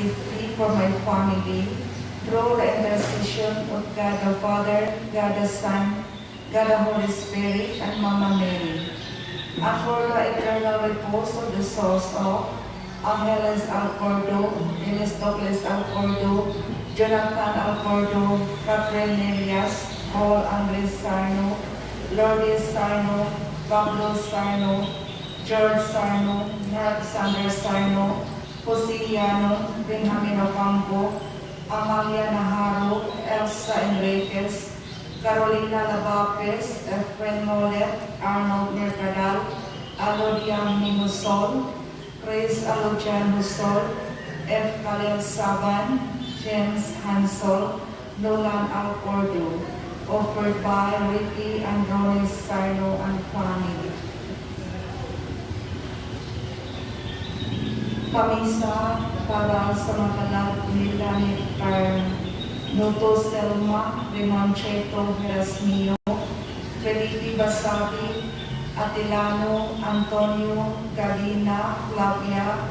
safety for my family through the intercession of God the Father, God the Son, God the Holy Spirit, and Mama Mary. And for the eternal repose of the souls of Angeles Alcordo, Dennis Alcordo, Jonathan Alcordo, Catherine Nelias, Paul Andres Sarno, Lourdes Sarno, Pablo Sarno, George Sarno, Alexander Sarno, Joseliano, Benjamin Ocampo, Amalia Naharo, Elsa Enriquez, Carolina Labapes, Efren Molet, Arnold Mercadal, Alodiam Nimusol, Chris Alodian Husol, F. Khalil Saban, James Hansol, Nolan Alcordo, offered by Ricky and Ronnie Sarno and family. Pamisa para sa mga kalag nila ni Carnoto Selma, Remoncheto Herasmio, Felipe Basabi, Atilano, Antonio, Gavina, Flavia,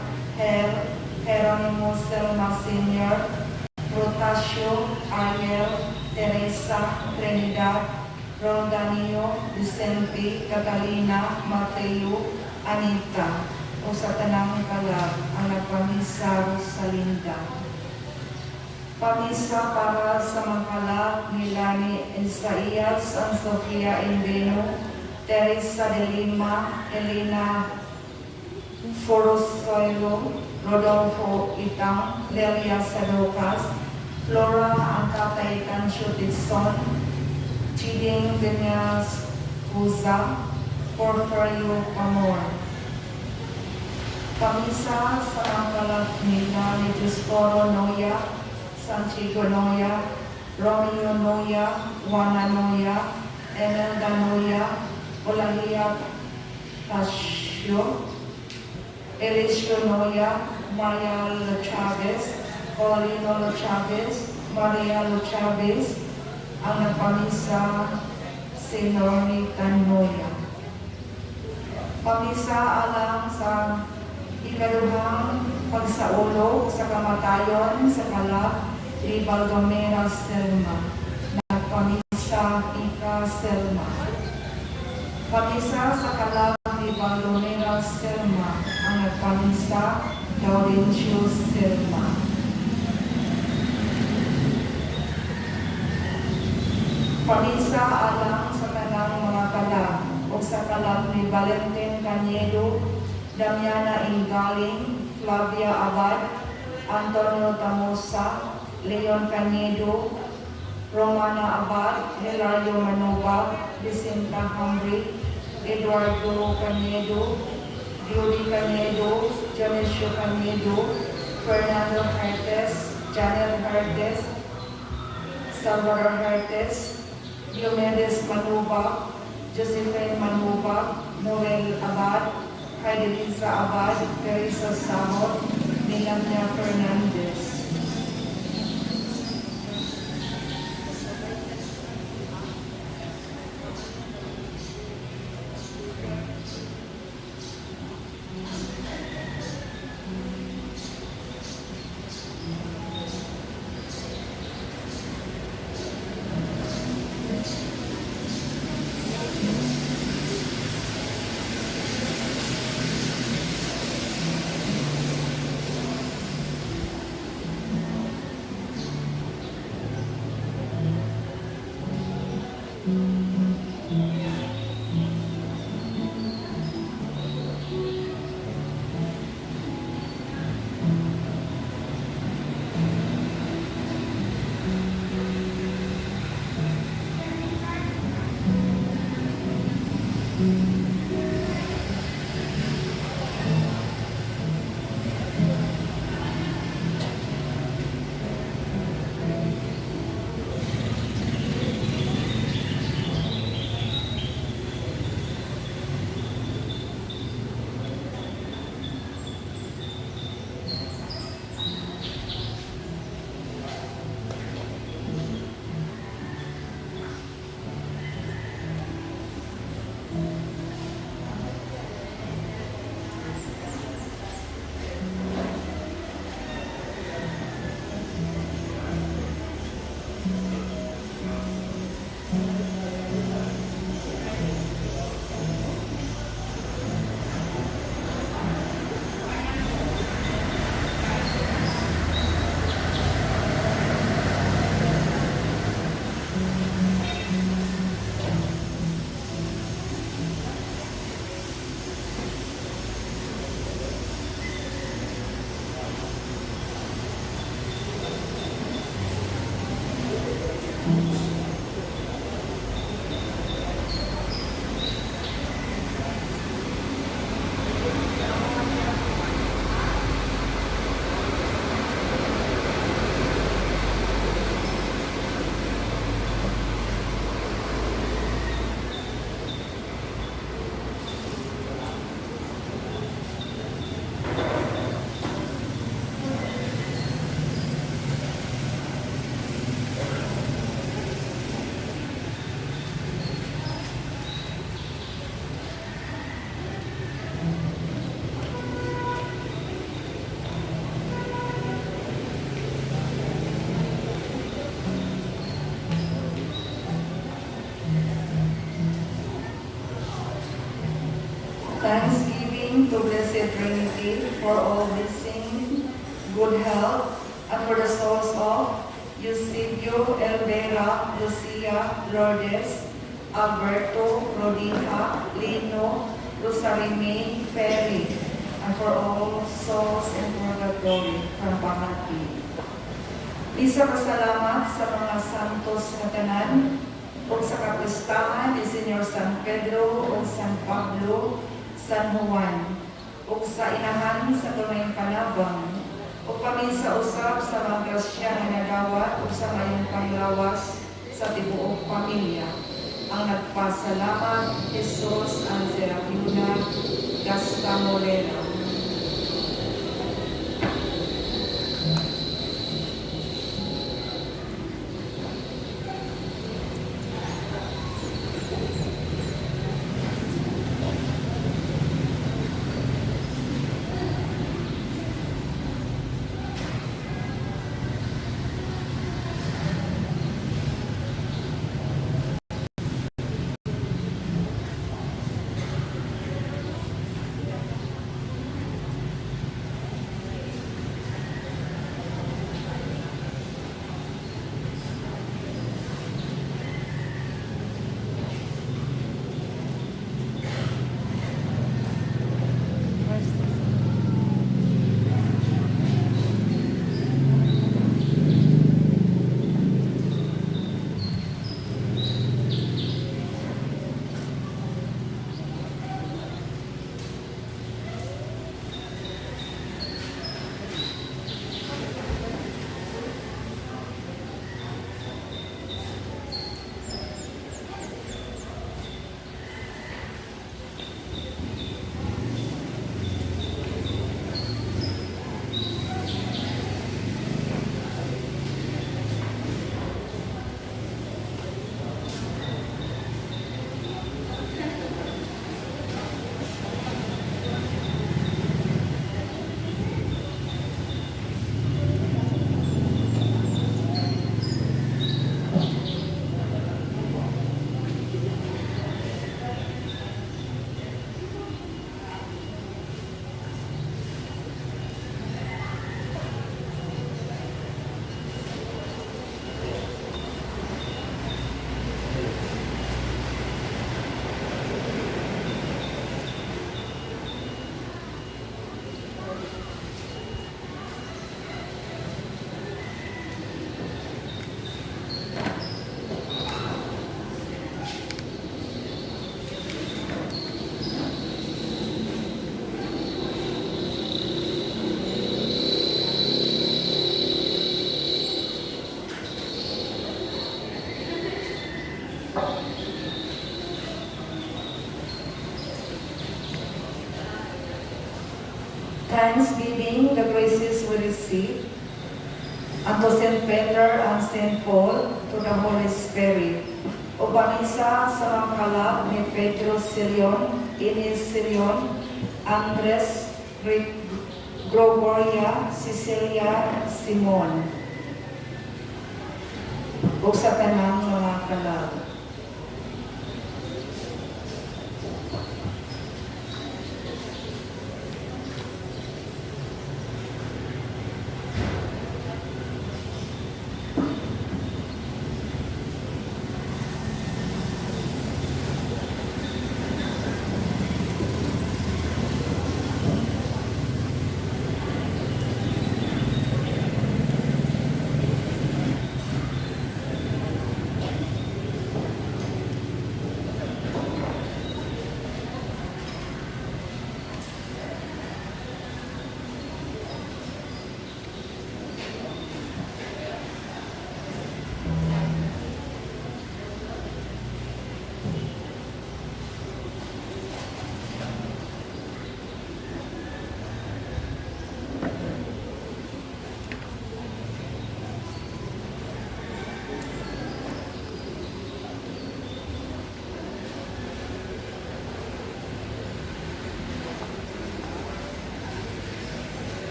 Geronimo Selma Sr., Rotasio, Ariel, Teresa, Trinidad, Rondanio, Vicente, Catalina, Mateo, Anita, o sa tanang kalag ang nagpamisa Rosalinda. Pamisa para sa mga kalag nila ni Isaias and Sofia Indeno, Teresa de Lima, Elena Forosoilo, Rodolfo Itang, Lelia Saducas, Flora ang Tatay Tancio Dixon, Chiding Peñas Cuza, Porfirio Pamor. Pamisa sa mga kalag nila ni Dioscoro Noya, Santiago Noya, Romeo Noya, Juana Noya, Emelda Noya, Olahia Tasio, Elisio Noya, Maria Lo Chavez, Paulino Lo Chavez, Maria Lo Chavez, ang nagpamisa si Norita Noya. Pamisa alang sa ikaduhang pagsaulog sa kamatayon sa kalag ni Baldomera Selma. Nagpamisa Ika Selma. Pamisa sa kalag ni Baldomera Selma ang nagpamisa Gaudencio Selma. Pamisa alang sa tanang mga kalag o sa kalag ni Valentin Cañedo, Damiana Ingaling, Flavia Abad, Antonio Tamosa, Leon Cañedo, Romana Abad, Hilario Manubag, Vicenta Hamri, Eduardo Cañedo, Judy Cañedo, Janesio Cañedo, Fernando Hertes, Janel Hertes, Salvador Hertes, Diomedes Manubag, Josephine Manubag, Noel Abad, Heidelisa Abad, Teresa Sahot, Melania Fernandez. Blessed Trinity for all blessing, good health, and for the souls of Eusebio, Elvera, Lucia, Lourdes, Alberto, Rodina, Lino, Rosarime, Ferry, and for all souls in purgatory from Pamati. Misa pasalamat sa mga santos nga tanan ug sa kapistahan ni Senyor San Pedro ug San Pablo, San Juan, ug sa inahan sa tunayng panabang, ug pamisa usab sa mga grasya nga nadawat ug sa mayong panglawas sa tibuok pamilya. Ang nagpasalamat, Jesus and Serafina Gastamolera. Thanksgiving, the graces we receive, unto St. Peter and St. Paul, to the Holy Spirit. O pamisa sa mga kalab ni Pedro Silion, Ines Silion, Andres Gregoria, Cecilia Simon. Ug sa tanang mga kalab.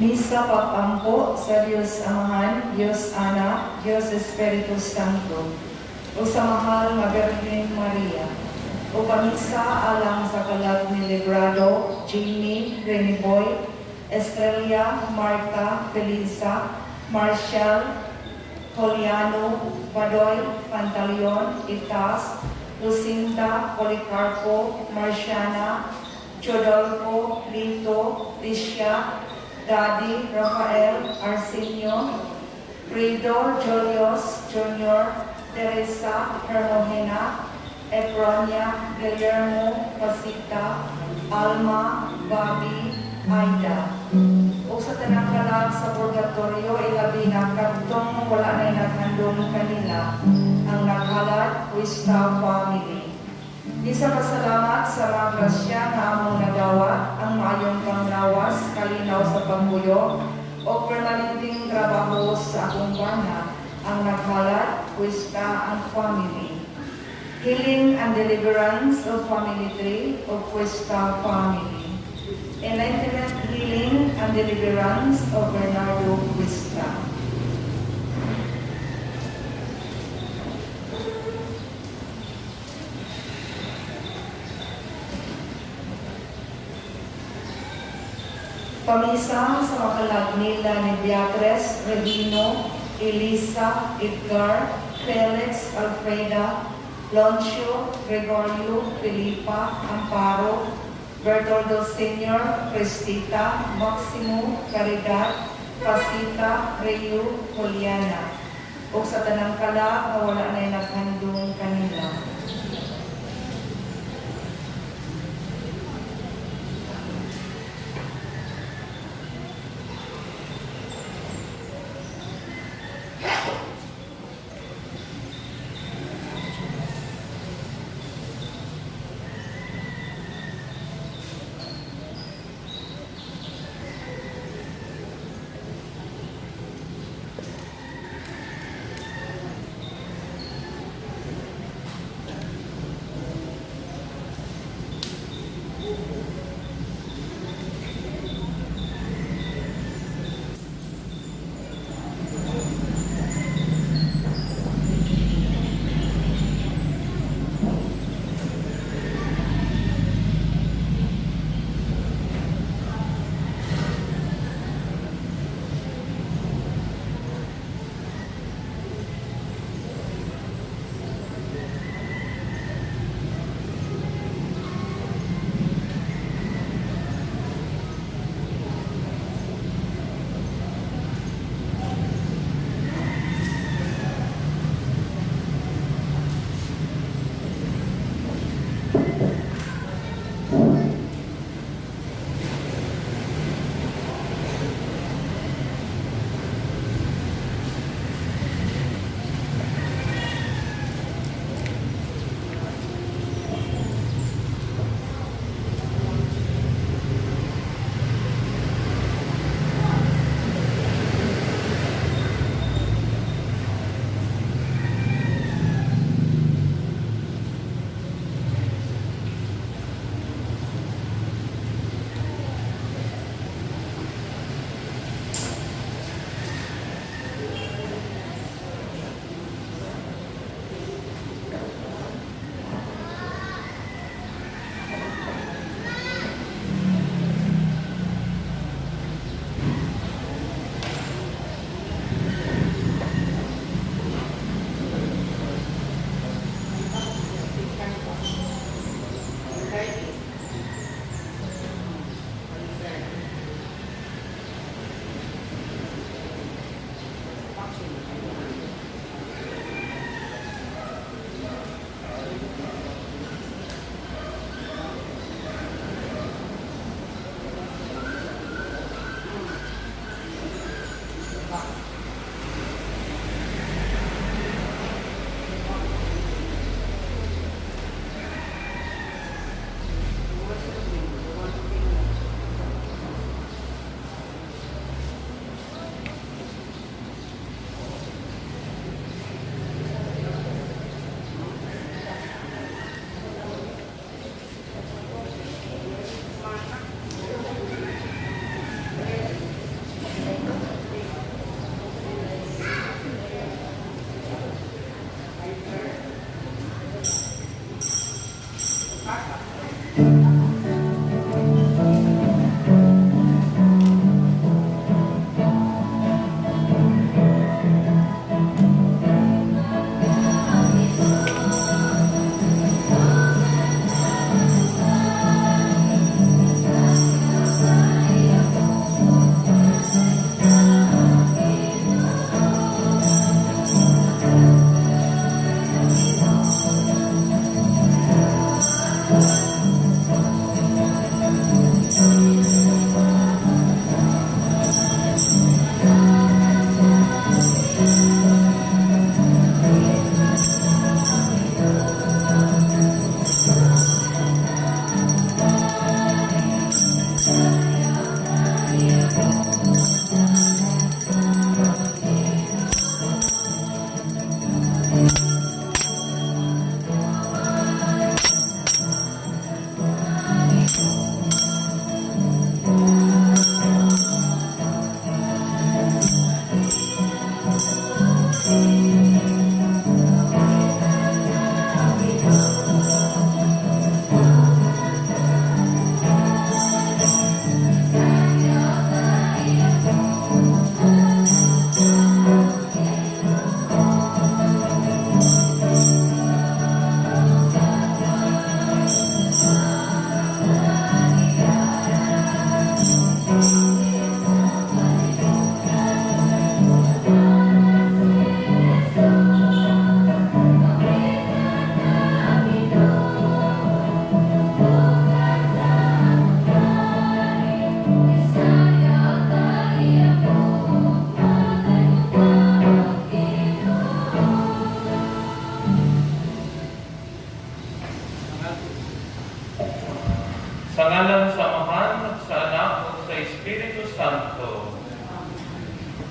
Misa pag-ampo sa Diyos Amahan, Diyos Anak, Diyos Espiritu Santo, o sa mahal nga Birhen Maria, o pamisa alang sa kalag ni Librado, Jimmy, Rene Boy, Estrella, Marta, Felisa, Marshall, Juliano, Badoy, Pantaleon, Itas, Lucinda, Policarpo, Marciana, Chodolfo, Lito, Licia, Daddy, Rafael, Arsenio, Frido, Julius, Jr., Teresa, Hermogena, Epronia, Guillermo, Pasita, Alma, Bobby, Aida. O sa tanang kalag sa purgatorio, ilabi na kadtong wala na'y naghandom kanila, ang naghalad, Cuesta family. Misa pasalamat sa mga grasya nga among nadawat, ang maayong panglawas, kalinaw sa pagpuyo, o permanenteng trabaho sa akong bana, ang naghalad, Cuesta and family. Healing and deliverance of family tree of Cuesta family. Enlightenment, healing, and deliverance of Bernardo Cuesta. Pamisa sa mga kalag nila ni Beatrice, Regino, Elisa, Edgar, Felix, Alfreda, Loncio, Gregorio, Felipa, Amparo, Bertoldo Sr., Cristita, Maximo, Caridad, Pasita, Reo, Juliana. O sa tanang kalag nga wala na'y naghandom kanila.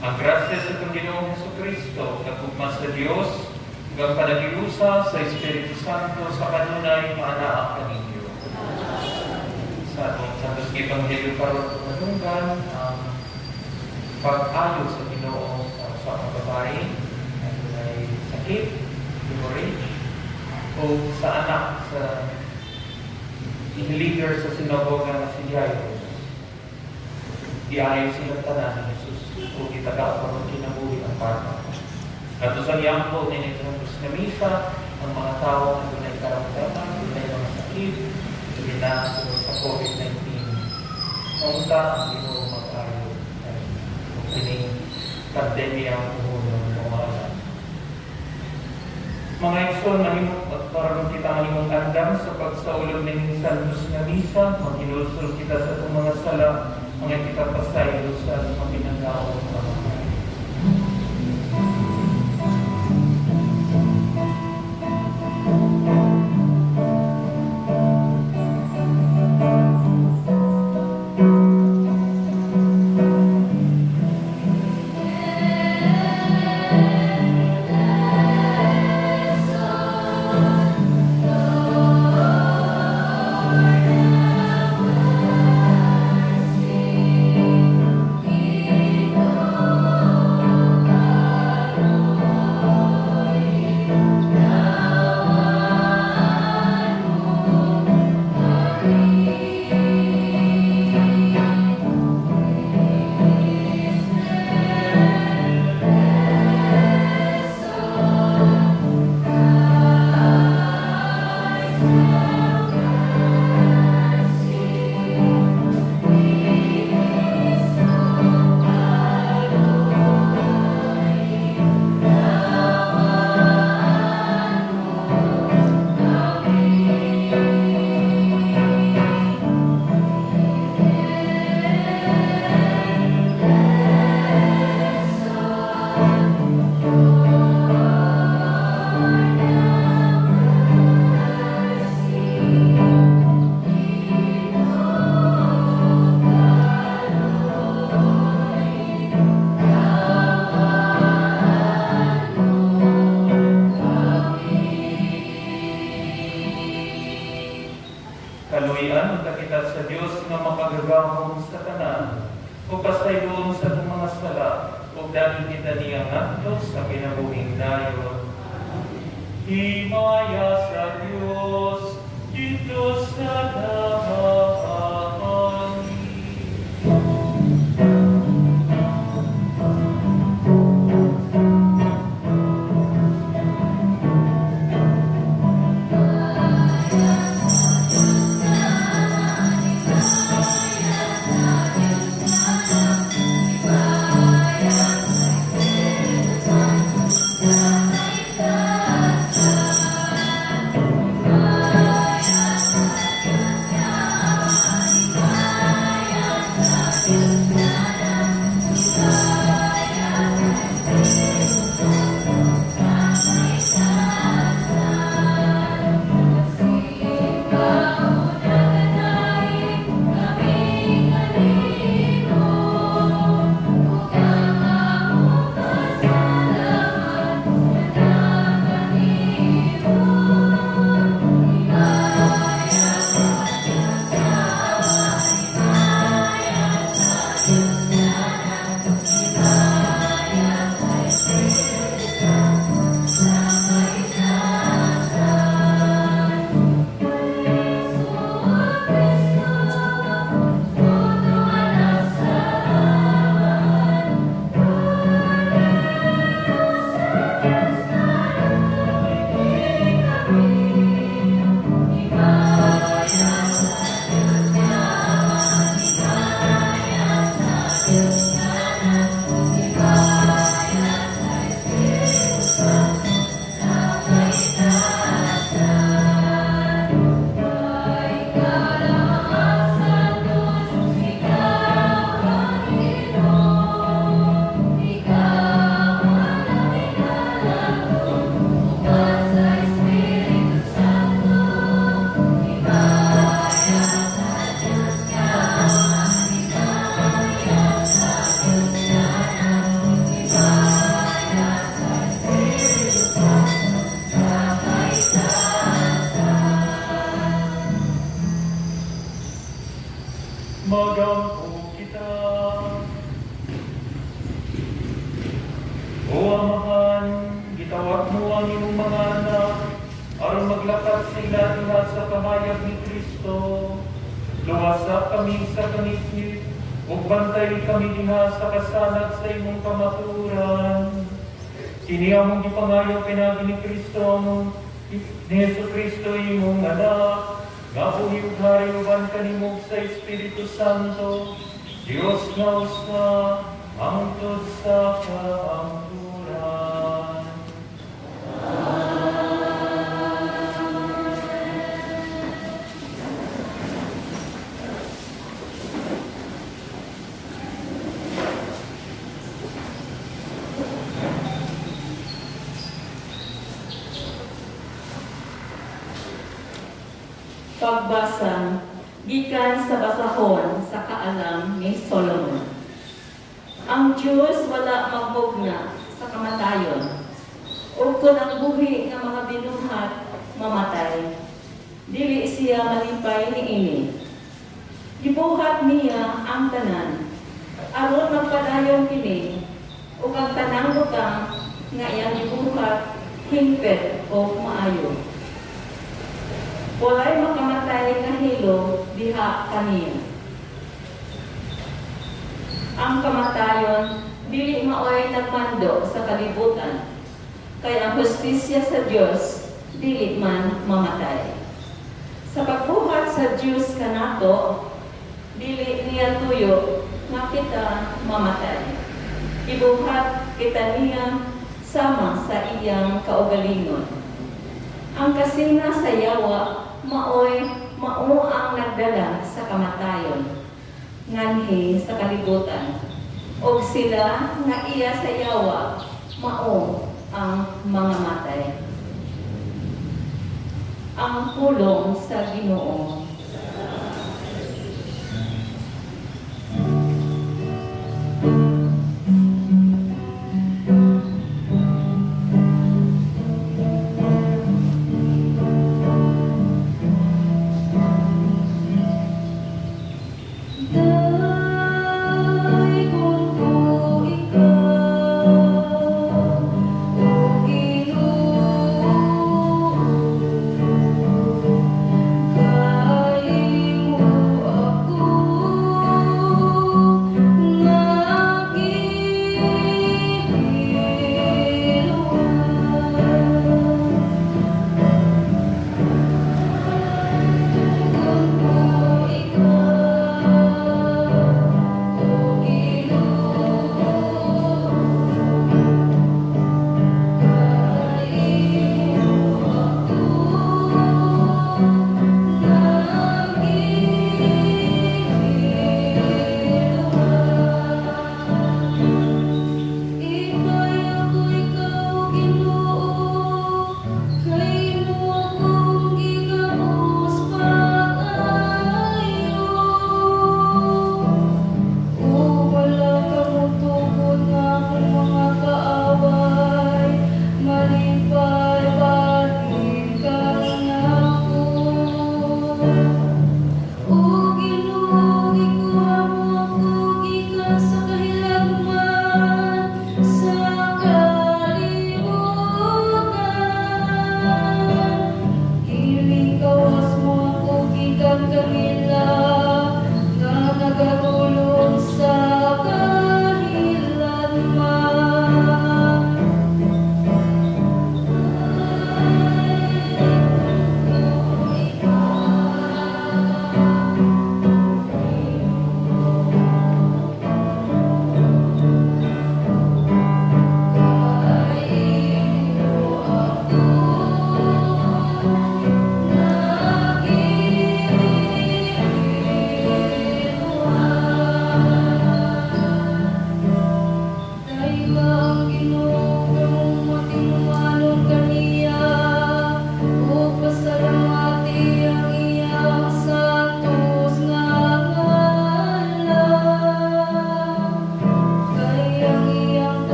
Ang grasya sa atong Ginoong Hesukristo, kag gugma sa Dios, ug ang panaghiusa sa Espiritu Santo sa kanunay maanaa kaninyo. Sa atong Santos nga Ebanghelyo karon, madunggan ang pag-ayo sa Ginoo sa usa ka babae na dunay sakit, hemorrhage, o sa anak sa leader sa sinagoga nga si Jairus. Giayo sila tanan ni Jesus ug gitagaan og kinabuhi ang bata. Ato sa giampo ni Santos nga misa, ang mga tao nga dunay karamdaman, dunay mga sakit, labi na tungod sa COVID-19. Maunta ang Ginoo mag-ayo ug kining pandemya ang puhon mawala. Mga igsoon, mahimo karon kita mahimong andam sa pagsaulog ning Santos nga Misa, maghinulsol kita sa atong mga sala, mga kita pasaylo sa mapinagawang kamatayon. Kaluy-an unta kita sa Dios nga makagagahom sa tanan, ug pasayloon sa atong mga sala, ug dali kita niya ngadto sa kinabuhing dayon. Himaya sa Dios didto sa lahi. Gitawag mo ang imong mga anak aron maglakat sila diha sa kahayag ni Kristo. Luwasa kami sa kangitngit ug bantay kami diha sa kasanag sa imong kamatuoran. Kini among gipangayo pinaagi ni Kristo among ni Hesus Kristo, imong anak, nga buhi ug hari uban kanimo sa Espiritu Santo, Dios nga usa, hangtod sa kahangturan. Pagbasa gikan sa basahon sa Kaalam ni Solomon. Ang Diyos wala magmugna sa kamatayon. Ug kon ang buhi nga mga binuhat mamatay, dili siya malipay niini. Gibuhat niya ang tanan aron magpadayon kini ug ang tanang butang nga iyang gibuhat hingpit o maayo. Walay makamatay nga hilo diha kaniya. Ang kamatayon dili maoy nagmando sa kalibutan, kay ang hustisya sa Dios dili man mamatay. Sa pagbuhat sa Dios kanato, dili niya tuyo nga kita mamatay. Gibuhat kita niya sama sa iyang kaugalingon. Ang kasina sa yawa maoy mao ang nagdala sa kamatayon nganhi sa kalibutan, ug sila nga iya sa yawa mao ang mga matay. Ang pulong sa Ginoo. Daygon ko ikaw, O Ginoo,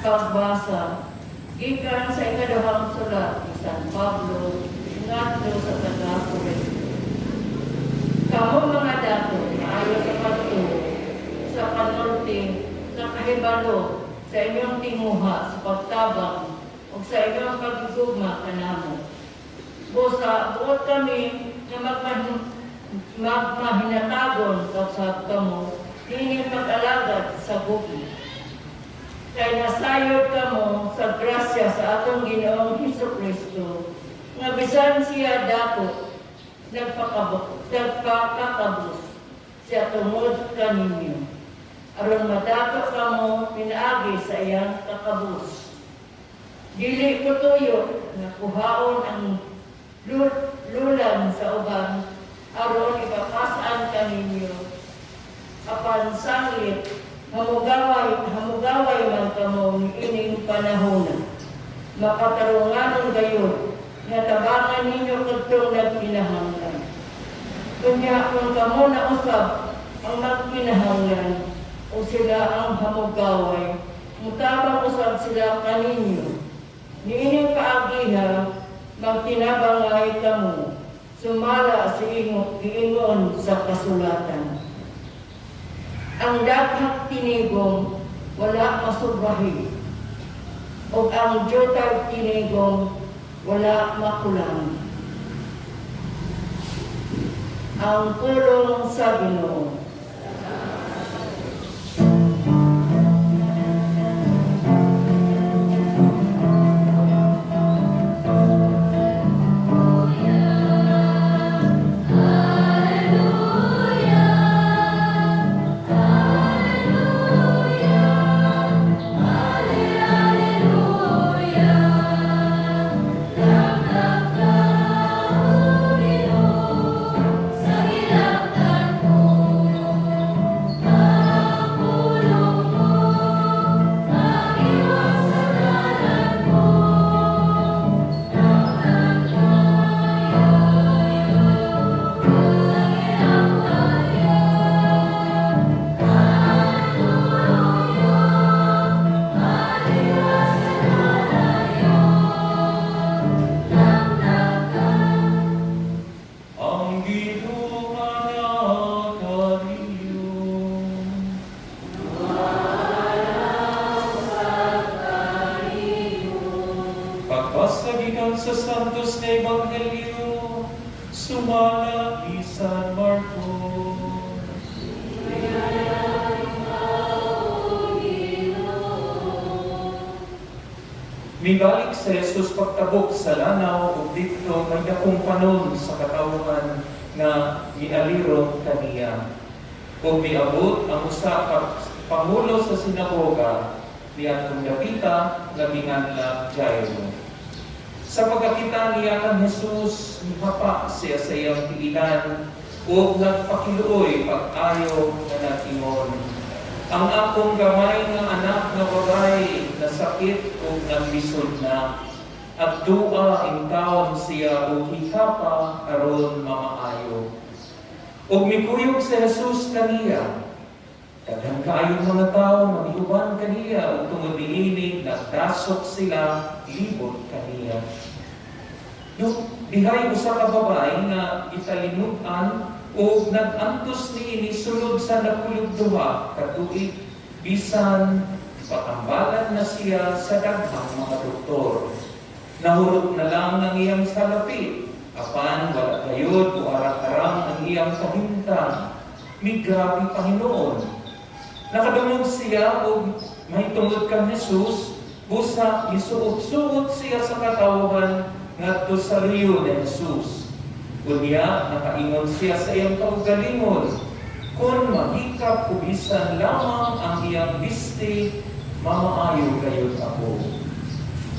Pagbasa gikan sa ikaduhang sulat ni San Pablo ngadto sa taga-Corinto. Kamo mga dato maayo sa pagtuo sa panorte, nakahibalo sa inyong tinguha sa pagtabang ug sa inyong pagigugma kanamo. Busa buot kami nga magmahinatagon kausab kamo niining pag-alagad sa gugma. Kay nasayod kamo sa grasya sa atong Ginoong Hesus Kristo nga bisan siya dako, nagpakakabus siya tungod kaninyo aron madako kamo pinaagi sa iyang kakabus. Dili ko tuyo nga kuhaon ang lulan sa uban aron ipapas-an kaninyo, apan sanglit hamugaway man kamo niining panahona, makatarunganon gayud nga tabangan ninyo kadtong nagkinahanglan. Kunya kung kamo na usab ang magkinahanglan o sila ang hamugaway, mutabang usab sila kaninyo. Niining paagiha magtinabangay kamo sumala sa giingon sa kasulatan: "Ang daghang tinigong wala masubrahi, ug ang dyotag tinigong wala makulang." Ang pulong sa Ginoo. Ang Ginoo anaa kaninyo. Pagbasa gikan sa Santos nga Ebanghelyo sumala ni San Marcos. Mibalik si Jesus pagtabok sa lanaw ug didto may dakong panon sa katawhan nga mialiro kaniya. Ug miabot ang usa ka pangulo sa sinagoga niadtong dapita nga ginganlan Jairo. Sa pagkakita niya kang Jesus, mihapa siya sa iyang tiilan ug nagpakiluoy pag-ayo nga nag-ingon, "Ang akong gamay nga anak nga babae nasakit ug naglisod na. Adtua intawon siya ug hikapa aron mamaayo." Ug mikuyog si Jesus kaniya. Daghan kaayong mga tawo nga miuban kaniya ug tungod niini nagdasok sila libot kaniya. Dihay usa ka babae nga gitalinud-an ug nag-antos niini sulod sa 12 ka tuig, bisan patambalan na siya sa daghang mga doktor. Nahurot na lang ang iyang salapi, apan wala gayud moarang-arang ang iyang kahimtang. Migrabe pa hinuon. Nakadungog siya og mahitungod kang Jesus, busa misuot-suot siya sa katawhan ngadto sa luyo ni Jesus. Unya nakaingon siya sa iyang kaugalingon, "Kung mahikap ko bisan lamang ang iyang biste, mamaayo gayud ako."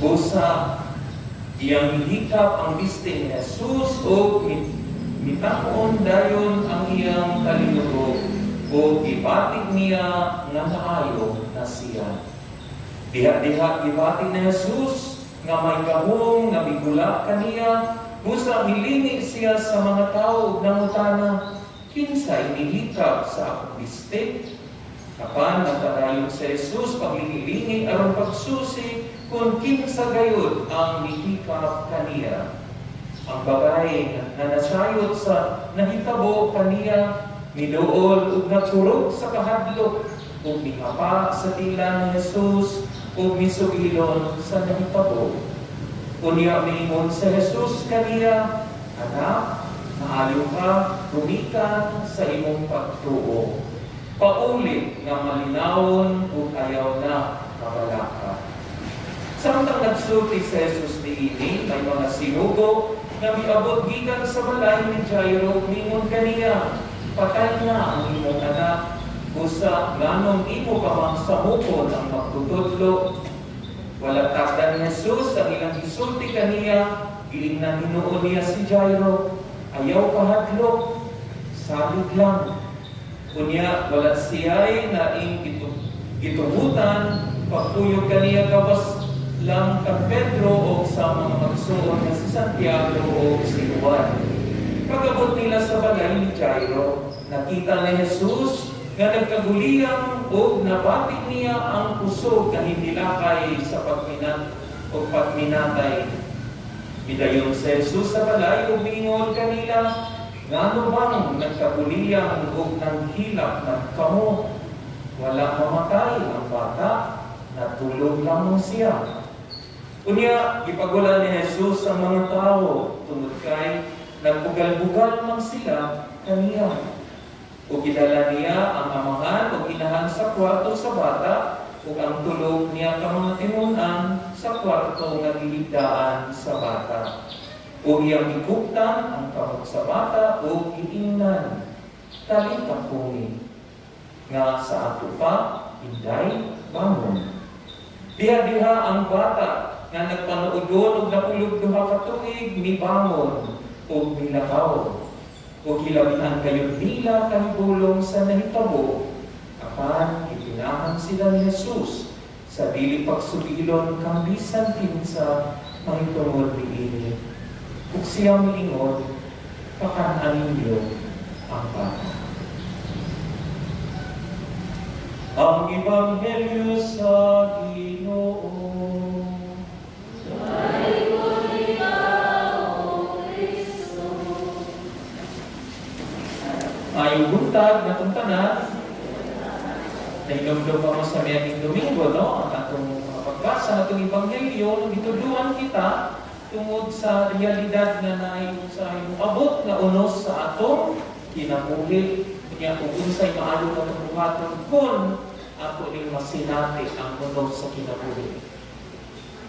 Busa iyang gihikap ang biste ni Jesus ug mitak-on dayon ang iyang kalinugo ug gibatik niya nga naayo na siya. Diha-diha gibati ni Jesus nga may gahom nga migula kaniya, busa milingi siya sa mga tao ug nangutana, "Kinsay nihikap sa akong biste?" Apan nagpadayon si Jesus paglingi-lingi aron pagsusi kung kinsa gayud ang mihikap kaniya. Ang babae nga nasayod sa nahitabo kaniya miduol ug nagkurog sa kahadlok ug mihapa sa tila ni Jesus ug misugilon sa nahitabo. Unya miingon si Jesus kaniya, "Anak, maayo ka gumikan sa imong pagtuo. Pauli nga malinawon ug ayaw na kabalaka." Samtang nagsulti si Jesus niini, may mga sinugo nga miabot gikan sa balay ni Jairo, mingon kaniya, "Patay na ang imong anak, busa nganong imo pa mang samukon ang magtutudlo?" Wala takda ni Jesus ang ilang gisulti kaniya, giingnan hinuon niya si Jairo, "Ayaw kahadlok, salig lang." Unya, wala siya'y naing gitugutan pagkuyog kaniya gawas lang kang Pedro o sa mga magsuon nga si Santiago o si Juan. Pag-abot nila sa balay ni Jairo, nakita ni Jesus nga nagkaguliyang ug nabati niya ang kusog nga hinilakay sa pagminat o pagminatay. Midayon si Jesus sa balay ug miingon kanila, "Ngano bang nagkaguliyang ug nanghilak man kamo? Wala mamatay ang bata, natulog lamang siya." Unya, gipagwala ni Jesus ang mga tao tungod kay nagbugal-bugal man sila kaniya. Ug gidala niya ang amahan ug inahan sa kwarto sa bata ug ang tulo niya ka mga tinun-an sa kwarto nga gihigdaan sa bata. Ug iyang gikuptan ang kamot sa bata ug giingnan, "Talita kumi," nga sa ato pa, "Inday, bangon." Diha-diha ang bata nga nagpanuodon og napulog 2 ka tuig mibangon ug milakaw. Ug hilabihan kaayo nila kahibulong sa nahitabo, apan gipinahan sila ni Jesus sa dili pagsugilon kang bisan kinsa mahitungod niini. Ug siya miingon, "Pakan-a ninyo ang bata." Ang Ebanghelyo sa Ginoo. Dayon ikaw, Kristo. Maayong buntag natong tanan. Nahinumdum mo sa miaging Domingo, no? Ang atong mga pagbasa natong Ebanghelyo, nang gitudluan kita tungod sa realidad nga naay sa abot nga unos sa atong kinabuhi, nya ug unsay maayo nga buhaton kung ato ning masinati ang unos sa kinabuhi.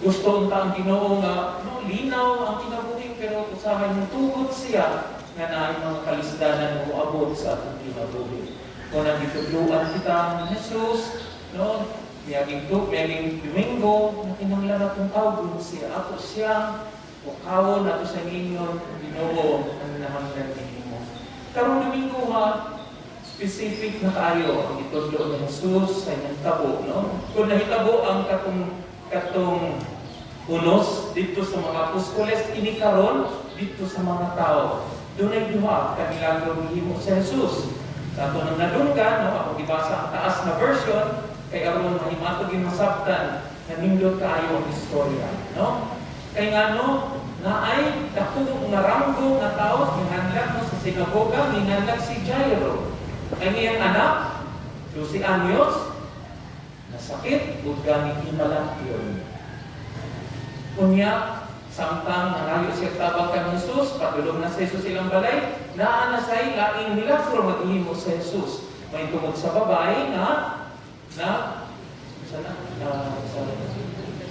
Gusto unta ang Ginoo nga, no, linaw ang kinabuhi, pero usahay motugot siya nga naay mga kalisdanan mo abot sa atong kinabuhi. Kung nagitudluan kita ni Jesus, no, miaging Domingo, na kinahanglan atong tawgon siya, ato siya, o kawon ato sa ingon, "Ginoo, ang nahanglan nimo." Karong Domingo ha, specific na kaayo ang itudlo ni Jesus sa inyong tabo, no? Kung nahitabo ang katong unos dito sa mga apostoles, ini karon dito sa mga tao. Dunay duha ka milagro gihimo sa Jesus. Sa ato nang nadunggan, no, ako gibasa ang taas na version kay aron mahimatog yung masabtan na nindot kaayo ang istorya, no? Kay ngano, naay dako nga ranggo nga tao gihanlag mo sa sinagoga, gihanlag si Jairo. Ang iyang anak, 12 anyos, nasakit ug gani himalatyon. Unya, samtang nangayo siya tabang kang Jesus, padulong na sa Jesus ilang balay, naa na say laing milagro maghimo sa Jesus. May tungod sa babae nga na sa na, sa,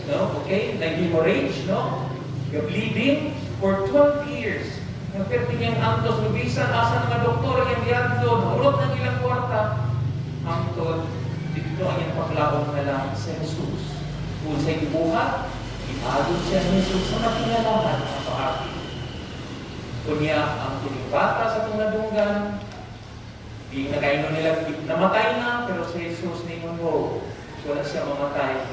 no, okay, nag-hemorrhage, no? Ga bleeding for 12 years. Nagperti niyang antos, bisan asa nga doktor ang giadto, nahurot ng ilang kwarta. Hangtod dito ang iyang paglaom na lang sa Jesus. Kung sa ibuhat, iagod siya ni Jesus sa katingalahan ang paagi. Unya, ang kining bata sa itong nadunggan, di nagaino nila, namatay na, pero si Jesus ningon mo, wala siya mamatay,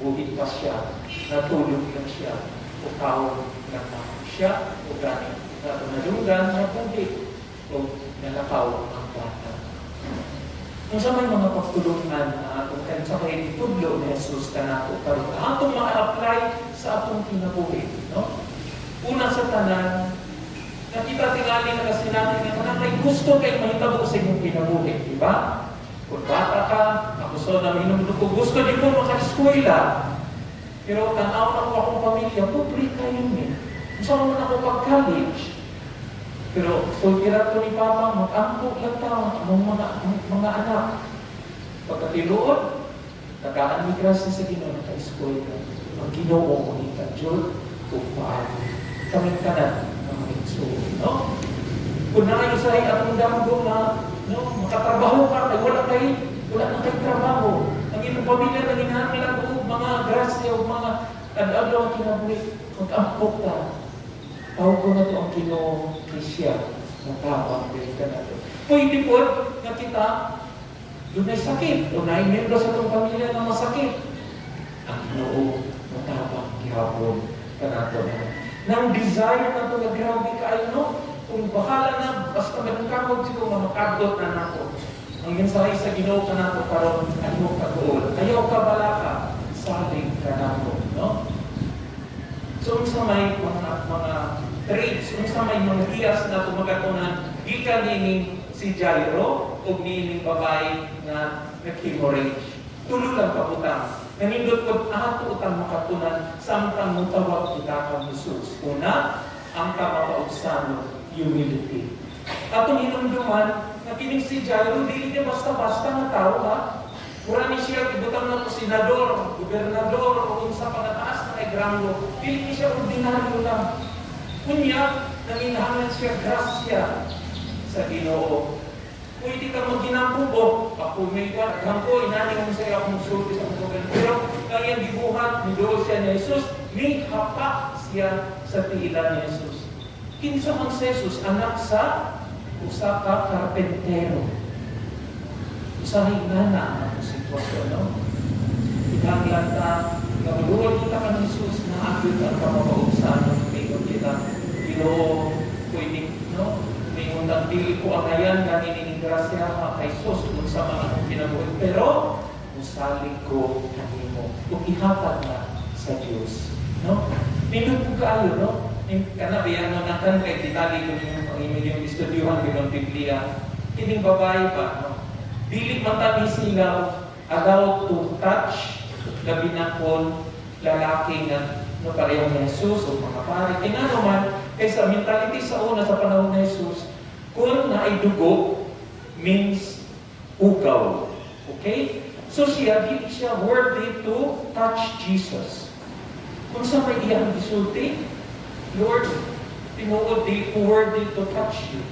buhi pa siya, natulog lang siya, o kaon na siya, o gani, na nadunggan, nabuhi, o nalakaw ang bata. Kung sa may mga pagtuo pagtulungan na atong kan sa kay gitudlo ni Jesus kanato karon atong ma-apply sa atong kinabuhi, no? Una sa tanan, nakita tingali na kasi natin nga kanang kay gusto kay mahitabo sa imong kinabuhi, di ba? Kung bata ka, ako so na minumdum ko, gusto di ko maka-eskwela. Pero tanaw na ko akong pamilya, pobre kayo ni. Unsa man ako pag-college? Pero sulti ra to ni Papa, mag-ampo lang ta among mga anak. Pagkatiluod, tagaan mi grasya sa Ginoo, naka-eskwela. Ang Ginoo mangita jud ug paagi. Kaming tanan nga mga igsoon, no? Kung naay usahay atong damgo nga, no, makatrabaho ka kay wala na kay trabaho. Ang imong pamilya nanginahanglan og mga grasya ug mga adlaw ang kinabuhi, mag-ampo ka. Tawag ko na to ang Ginoo kay siya natabang diri kanato. Pwede po nga kita dunay sakit o naay miyembro sa atong pamilya nga masakit. Ang Ginoo natabang gihapon kanato. Nang desire na to nga grabe kaayo, no? Kung bahala na, basta manungkamot siguro nga makabdot na nako. Ang mensahe sa Ginoo kanato karon, ayaw kaguol, ayaw ka balaka, salig kanato, no? So unsa may mga traits, unsa may mga hiyas na tumagatunan gikan niining si Jairo ug niining babae nga nag-hemorrhage? Tulo lang kabutang. Nanindot pod ato utang makatunan samtang mutawag kita kang Jesus. Una, ang kamapaugsanon, humility. Atong hinumduman nga kining si Jairo dili niya basta-basta nga tao, ha. Mura ni siya ibutang na senador, gobernador, o unsa pa nga taas na kay ranggo. Dili ni siya ordinaryo lang. Unya, nanginahanglan siya grasya sa Ginoo. Pwede ka magginampo, ako may kwan, ko, inani mo sa akong sulti sa akong gobyerno. Pero kaya gibuhat, niduol siya ni Jesus, nihapa siya sa tiilan ni Jesus. Kinsa man si Jesus? Anak sa usa ka karpentero. Usahay nga na ang atong sitwasyon, no? Kinahanglan ta, nga maluwag kita kan Jesus na agyod ang kamapaugsanon, mingon kita, Ginoo, pwede, no? Mingon ang dili ko angayan nga nining grasya ha kay Jesus kung sa mga akong kinabuhi. Pero, musalig ko kanimo. Ug ihatag na sa Dios. No? Nindot ko kaayo, no? Kana biya no nakan kay detalye kung yung ang inyong estudyuhan bilang Biblia. Kining babae pa, no? Dili man tani sila allowed to touch, labi na kung lalaki nga, no, pareho ni Jesus o mga pare. Kaya nga naman, kay sa mentality sa una sa panahon ni Jesus, kung naay dugo means ugaw. Okay? So siya, dili siya worthy to touch Jesus. Kung sa may iyang gisulti, "Lord, tinuod di ko worthy to touch you."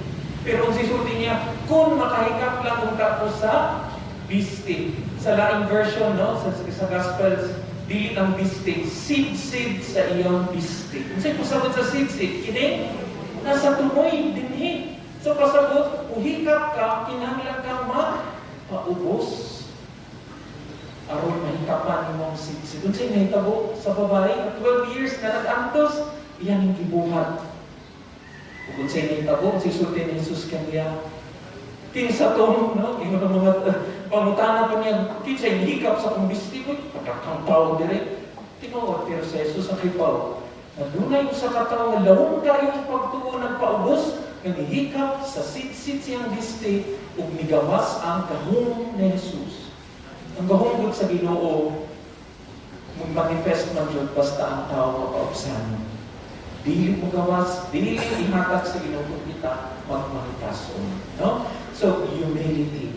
Pero ang sisulti niya, "Kung makahikap lang kung tapos sa bisti." Sa laing version, no, sa Gospels, dili ang bisti, sid-sid sa iyang bisti. Kung sa'y pasabot sa sid-sid, kini, nasa tumoy dinhi. So pasabot, uhikap ka, kinahanglan kang magpaubos aron mahikapan nimo ang sid-sid. Unsay nahitabo sa babae nga 12 years na nag-antos, iyan ang gibuhat. Ug unsay nahitabo, unsay sulti ni Jesus kaniya? Kinsa tong, no? Ingon ang mga pangutana pa niya, kinsay hikap sa akong bisti ko, pagkakang tao dire. Tinuod, pero sa Jesus ang kipaw, na dunay usa ka tawo nga lawom kayo ang pagtuo, nagpaubos, nga nihikap sa sit-sit siyang bisti ug migawas ang gahom ni Jesus. Ang gahom gud sa Ginoo mag-manifest man jud basta ang tao mapaubsanon. Dili mo gawas, dili ihatag sa Ginoo kung kita magmangitason, no? So, humility.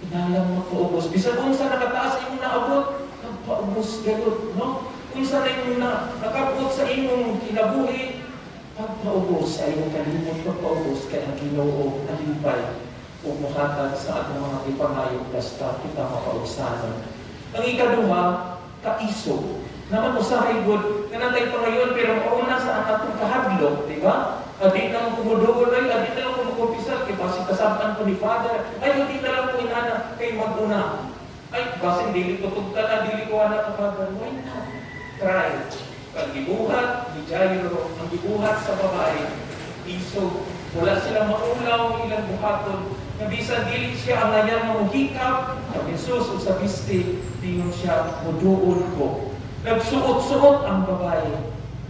Inalang magpaubos. Bisan unsa nakataas imong naabot, magpaubos gayud, no? Unsa na imong na nakabot sa imong kinabuhi, pagpaubos ay imong kalimot pagpaubos kay ang Ginoo nalipay ug mohatag sa atong mga gipangayo basta kita mapaubsanon. Ang ikaduha, kaisog. Naman usahay gud nga natay pangayon pero mauna sa ang atong kahadlok, di ba? Adi na lang kumuduol ay, adi na lang kumukumpisal, kay basi kasabaan ko ni Father, ay, adi na lang ko inana, kay maguna. Ay, basin dili ko tugta na, dili ko anak ka Father. Why not? Try. Pag gibuhat ni Jairo, ang gibuhat sa babae, isog, wala sila maulaw ilang buhaton. Nga bisan dili siya ang ngayan nga mohikap kang Jesus ug sa bisti, ningon siya, "Muduol ko." Nagsuot-suot ang babae.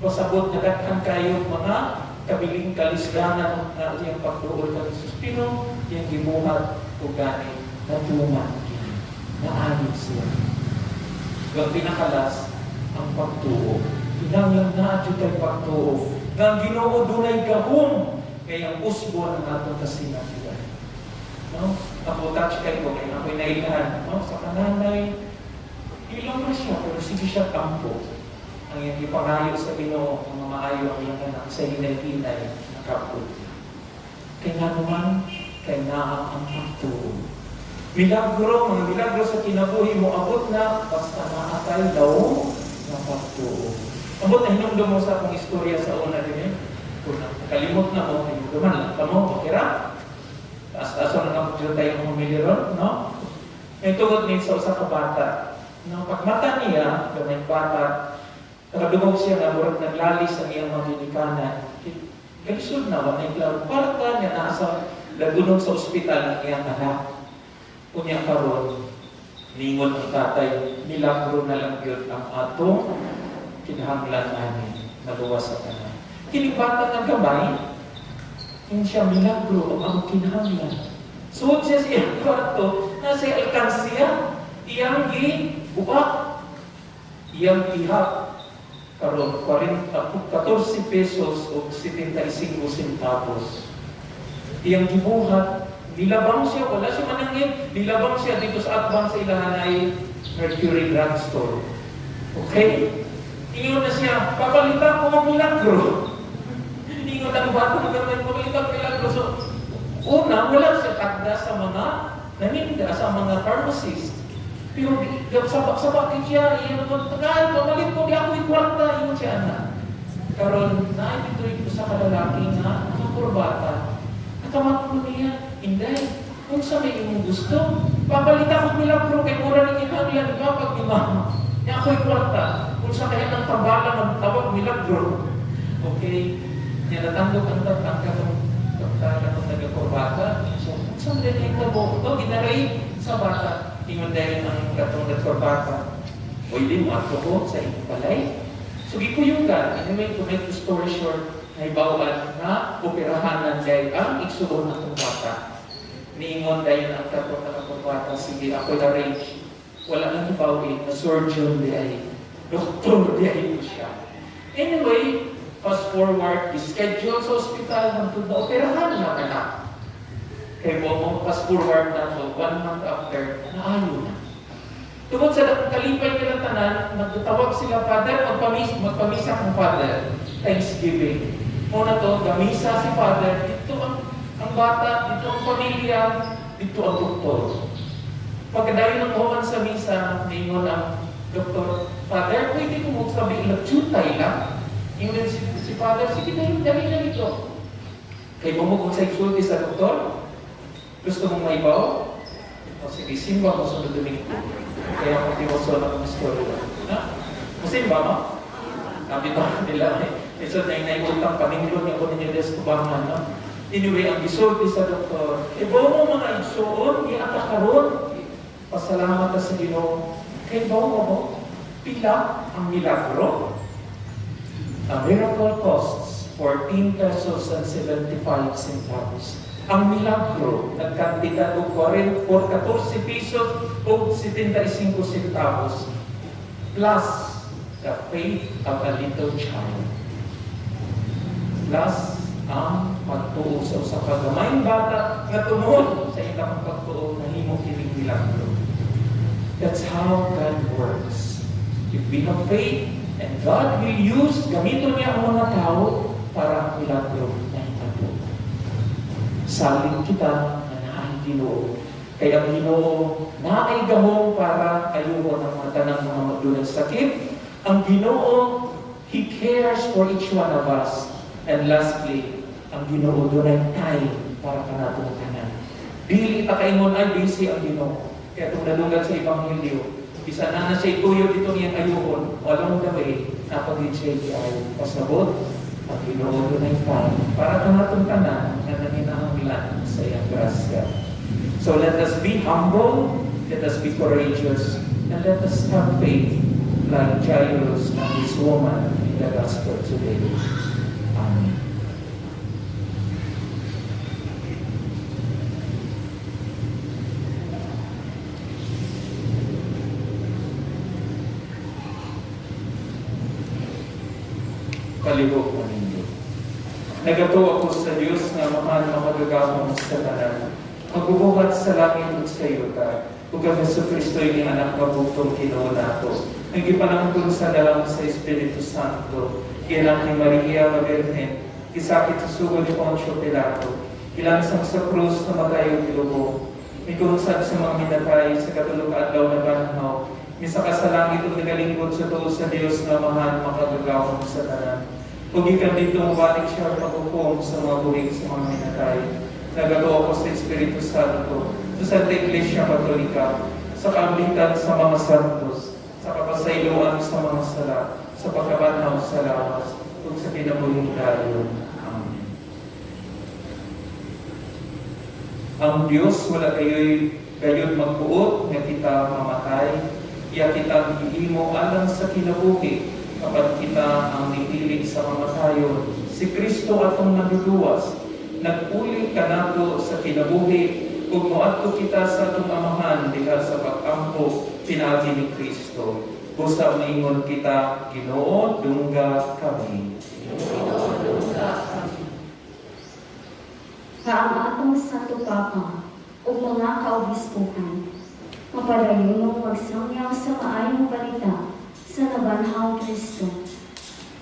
Pasabot nga daghan kayo mga kabiling kalisdanan nga iyang pagduol kang Jesus. Pero iyang gibuhat ug gani natuman kini. Naayo siya. Ang pinaka-last, ang pagtuo. Kinahanglan naa jud tay pagtuo nga ang Ginoo dunay gahom kay ang usbon ang atong kasinatian. No? Ako, touch kayo kay ako'y nailhan, no? Sa kananay, ilong na siya, pero sige siya tampo. Ang iyang ipangayo sa Ginoo, ang maayo ang iyang anak sa hinay-hinay nakapot. Kay nga naman, kay naa ang pagtuo. Milagro, mga milagro sa kinabuhi mo, abot na, basta naa tay daw nga pagtuo. Abot na hinumdum mo sa akong istorya sa una din eh. Kung nakalimot na mo, hinumduman lang ka mo, okay ra? Taas-taas na nga dyan tayo mga ron, no? May tungod ni sa usa ka bata. No, pagmata niya, gamay bata, nakadungog siya nga murag naglalis ang iyang mga ginikanan. Kalisod na, wala yung kwarta niya, nasa lagunog sa ospital ang iyang anak. Unya karon, ningon ang tatay, "Milagro na lang yun ang atong kinahanglan namin, maluwas sa tanan." Kini bata nga gamay, hindi siya, "Milagro ang among kinahanglan." Suod siya sa iyang kwarto, nasa alkansiya, iyang gi buak, iyang ihap, karon 40, 14 pesos o 75 centavos. Iyang gibuhat, nilabang siya, wala siya manangit, nilabang siya dito sa atbang sa ilahan ay Mercury Drugstore. Okay? Ingon na siya, "Papalitan ko ang milagro." Ingon ang bata ng gamay, "Papalitan ko milagro." So, una, wala siya tagda sa mga naninda, sa mga pharmacist. Pero sabak-sabak siya, iyon ko, "Tagal, pamalit ko, di ako ikwarta," ingon siya anak. Karon, naa dito sa kalalaki nga, mga kurbata. Nakamat ko niya, "Inday, kung sa may imong gusto, papalitan ko milagro kay mura ni kinahanglan ni papa ni mama. Nya ako'y kwarta. Kung sa kaya ng tambala magtawag milagro." Okay, nya natandog ang tatang katong katong nagakurbata. So, kung sa may nahitabo, ito ginaray sa bata. Ingon dahil ang katong nagkurbata, "Pwede mo ato ko sa imong balay." So gikuyugan, anyway, to make the story short, nahibawan nga operahanan dahil ang igsuon atong bata. Niingon dayon ang katong nakakurbata, "Sige, ako arrange." Wala lang hibawin na surgeon di ay, doktor di ay ko siya. Anyway, fast forward, schedule sa ospital, hangtod na operahan na anak. Kay mo, fast forward na to, one month after, naayo na. Tungod sa dakong kalipay nila tanan, nagtawag sila, "Father, magpamisa kong Father." Thanksgiving. Muna to, gamisa si Father, dito ang bata, dito ang pamilya, dito ang doktor. Pagkadayon ng human sa misa, ningon ang doktor, "Father, pwede ko magsabi, ilang lang?" Ingon si Father, "Sige na yun, dali na dito." Kay bumugong sa isulti sa doktor, "Gusto mong maibaw? O sige, simba mo sunod Domingo." Kaya kung timuso na akong istorya. Na? Musimba mo? Sabi ba nila, eh, so na naiutang paninglo niya ko ninyo des kubangan, no? Anyway, ang gisulti sa doktor, "Ibaw mo mga igsuon, giata karon. Pasalamat ka sa Ginoo." Kay baw mo, pila ang milagro? A miracle costs 14 pesos and 75 centavos. Ang milagro, nagkantidad og 40 or 14 pesos o 75 centavos plus the faith of a little child. Plus ang pagtuo sa usa ka gamayng bata nga tungod sa ilang pagtuo nahimo kining milagro. That's how God works. If we have faith, and God will use, gamiton niya ang mga tao para ang milagro mahitabo. Salig kita nga naay Ginoo. Kay ang Ginoo naay gahom para ayuhon ang mga tanang mga magdunay sakit. Ang Ginoo, He cares for each one of us. And lastly, ang Ginoo dunay time para kanatong tanan. Dili ta kaingon ay busy ang Ginoo. Kaya itong nadunggan sa Ebanghelyo, bisan na na siya ituyo dito niyang ayuhon, along the way, napagid siya ay pasabot, ang Ginoo dunay time para kanatong tanan nga nanginahanglan sa iyang grasya. So let us be humble, let us be courageous, and let us have faith like Jairus and this woman in the gospel today. Amen. Palihog mo ninyo. Nagatuo ako sa Diyos nga Amahan makagagahom sa tanan, magbubuhat sa langit ug sa yuta, ug ang Hesus Kristo, iyang anak nga bugtong Ginoo nato, ang gipanangkon sa lalang sa Espiritu Santo, gianak ni Maria nga Birhen, gisakit sa sugod ni Poncio Pilato, gilansang sa krus, namatay ug gilubong, mikunsad sa mga minatay, sa katulo ka adlaw nabanhaw, misaka sa langit ug nagalingkod sa tuo sa Dios nga Amahan makagagahom sa tanan. Ug gikan didto mobalik siya paghukom sa mga buhi sa mga minatay. Nagatuo ako sa Espiritu Santo, sa Santa Iglesia Katolika, sa kaambitan sa mga santos, sa kapasayloan sa mga sala, sa pagkabanhaw sa lawas, ug sa kinabuhing dayon. Amen. Ang Diyos wala kayo'y gayud magbuot nga kita mamatay, iya kitang gihimo alang sa kinabuhi, kapag kita ang nipili sa kamatayon. Si Kristo atong Manluluwas, nagpuli kanato sa kinabuhi, ug moadto kita sa atong Amahan diha sa pag-ampo pinaagi ni Kristo. Busa maingon kita, Ginoo, dungga kami. Ginoo, dungga kami. Nga ang atong Santo Papa ug mga kaobispuhan mapadayunong magsangyaw sa maayong balita sa nabanhaw Kristo.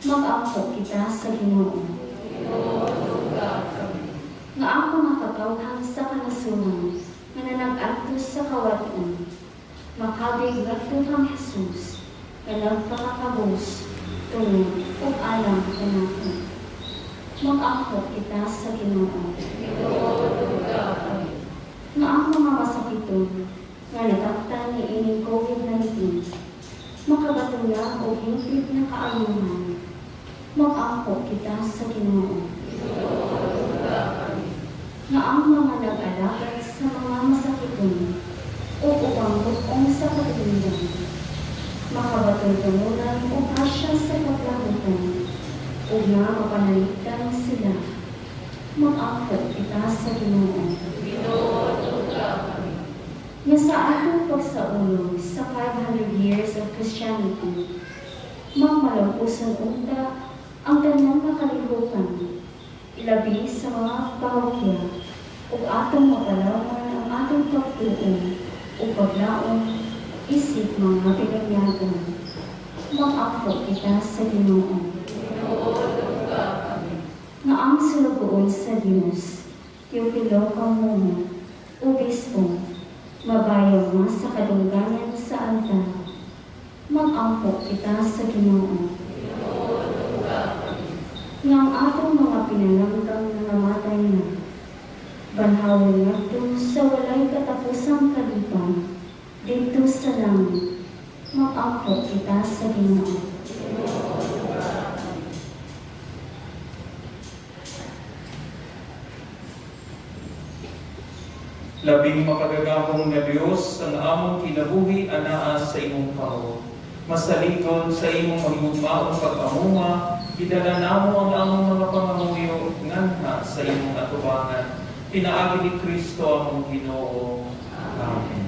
Mag-ampo kita sa Ginoo. Ginoo, dungga kami. Nga ang mga katawhan sa kanasuran nga nanag-antos sa kawad-on makabig ngadto kang Jesus nga nagpakakabus tungod ug alang kanato. Mag-ampo kita sa Ginoo. Ginoo, dungga kami. Nga ang mga masakiton nga nataktan ni ining COVID-19 makabaton na og hingpit na kaayuhan. Mag-ampo kita sa Ginoo. Ginoo, dungga kami. Nga ang mga nag-alagad sa mga masakiton o ubang bug-ong sa katilingban makabaton kanunay og grasya sa kaplahutan ug nga mapanalipdan sila. Mag-ampo kita sa Ginoo. Ginoo, dungga kami. Nga sa atong pagsaulog sa 500 years of Christianity, magmalampuson unta ang tanan nga kalihukan, ilabi sa mga parokya, ug atong mapalawman ang atong pagtuo ug paglaom isip mga binanyagan. Mag-ampo kita sa Ginoo. Ginoo, dungga kami. Nga ang sulugoon sa Dios, Teofilo Kamumo, Obispo, mabayaw na sa kadungganan sa altar. Mag-ampo kita sa Ginoo. Ginoo, dungga kami. Nga ang atong mga pinalanggang nga namatay na, banhawon ngadto sa walay katapusang kalipay, didto sa langit. Mag-ampo kita sa Ginoo. Ginoo, dungga kami. Labing makagagahom nga Dios, ang among kinabuhi anaa sa imong kamot. Masaligon sa imong mahigugmaong pag-amuma, gidala namo ang among mga pangamuyo nganha sa imong atubangan. Pinaagi ni Kristo among Ginoo. Amen.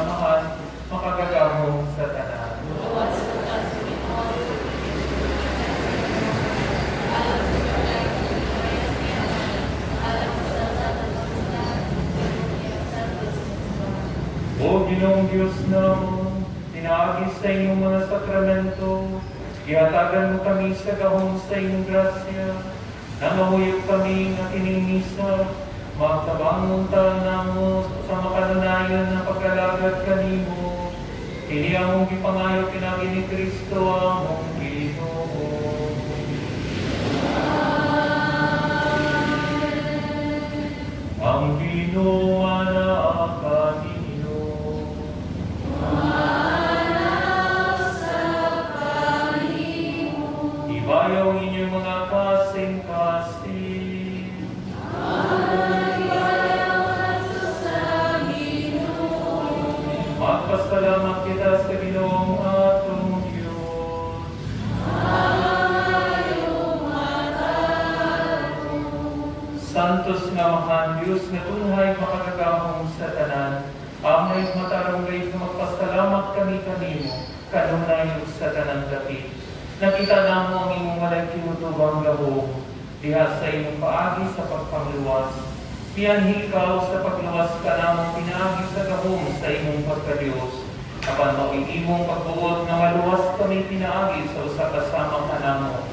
Amahan, makagagahom sa tanan. O Ginoong Diyos namo, pinaagi sa inyong mga sakramento, gihatagan mo kami sa gahom sa inyong grasya, nangahuyop kami nga kining misa, matabangon ta namo sa makanunayon na pagkalagad kanimo. Kini among gipangayo pinaagi ni Kristo among Ginoo. Ang Ginoo anaa kaninyo. Ibayaw ang inyong mga kasing-kasing. Magpasalamat kita sa Ginoong atong Diyos. Santos nga Amahan, Diyos nga tunhay makagagahom sa tanan, angay matarong gayud nga magpasalamat kami kanimo, kanunay ug sa tanang dapit. Nakita namo ang imong walay kinutubang gahom, diha sa imong paagi sa pagpangluwas. Mianhi ikaw sa pagluwas kanamo pinaagi sa gahom sa imong pagkadiyos. Apan mao'y imong pagbuot nga maluwas kami pinaagi sa usa ka sama kanamo.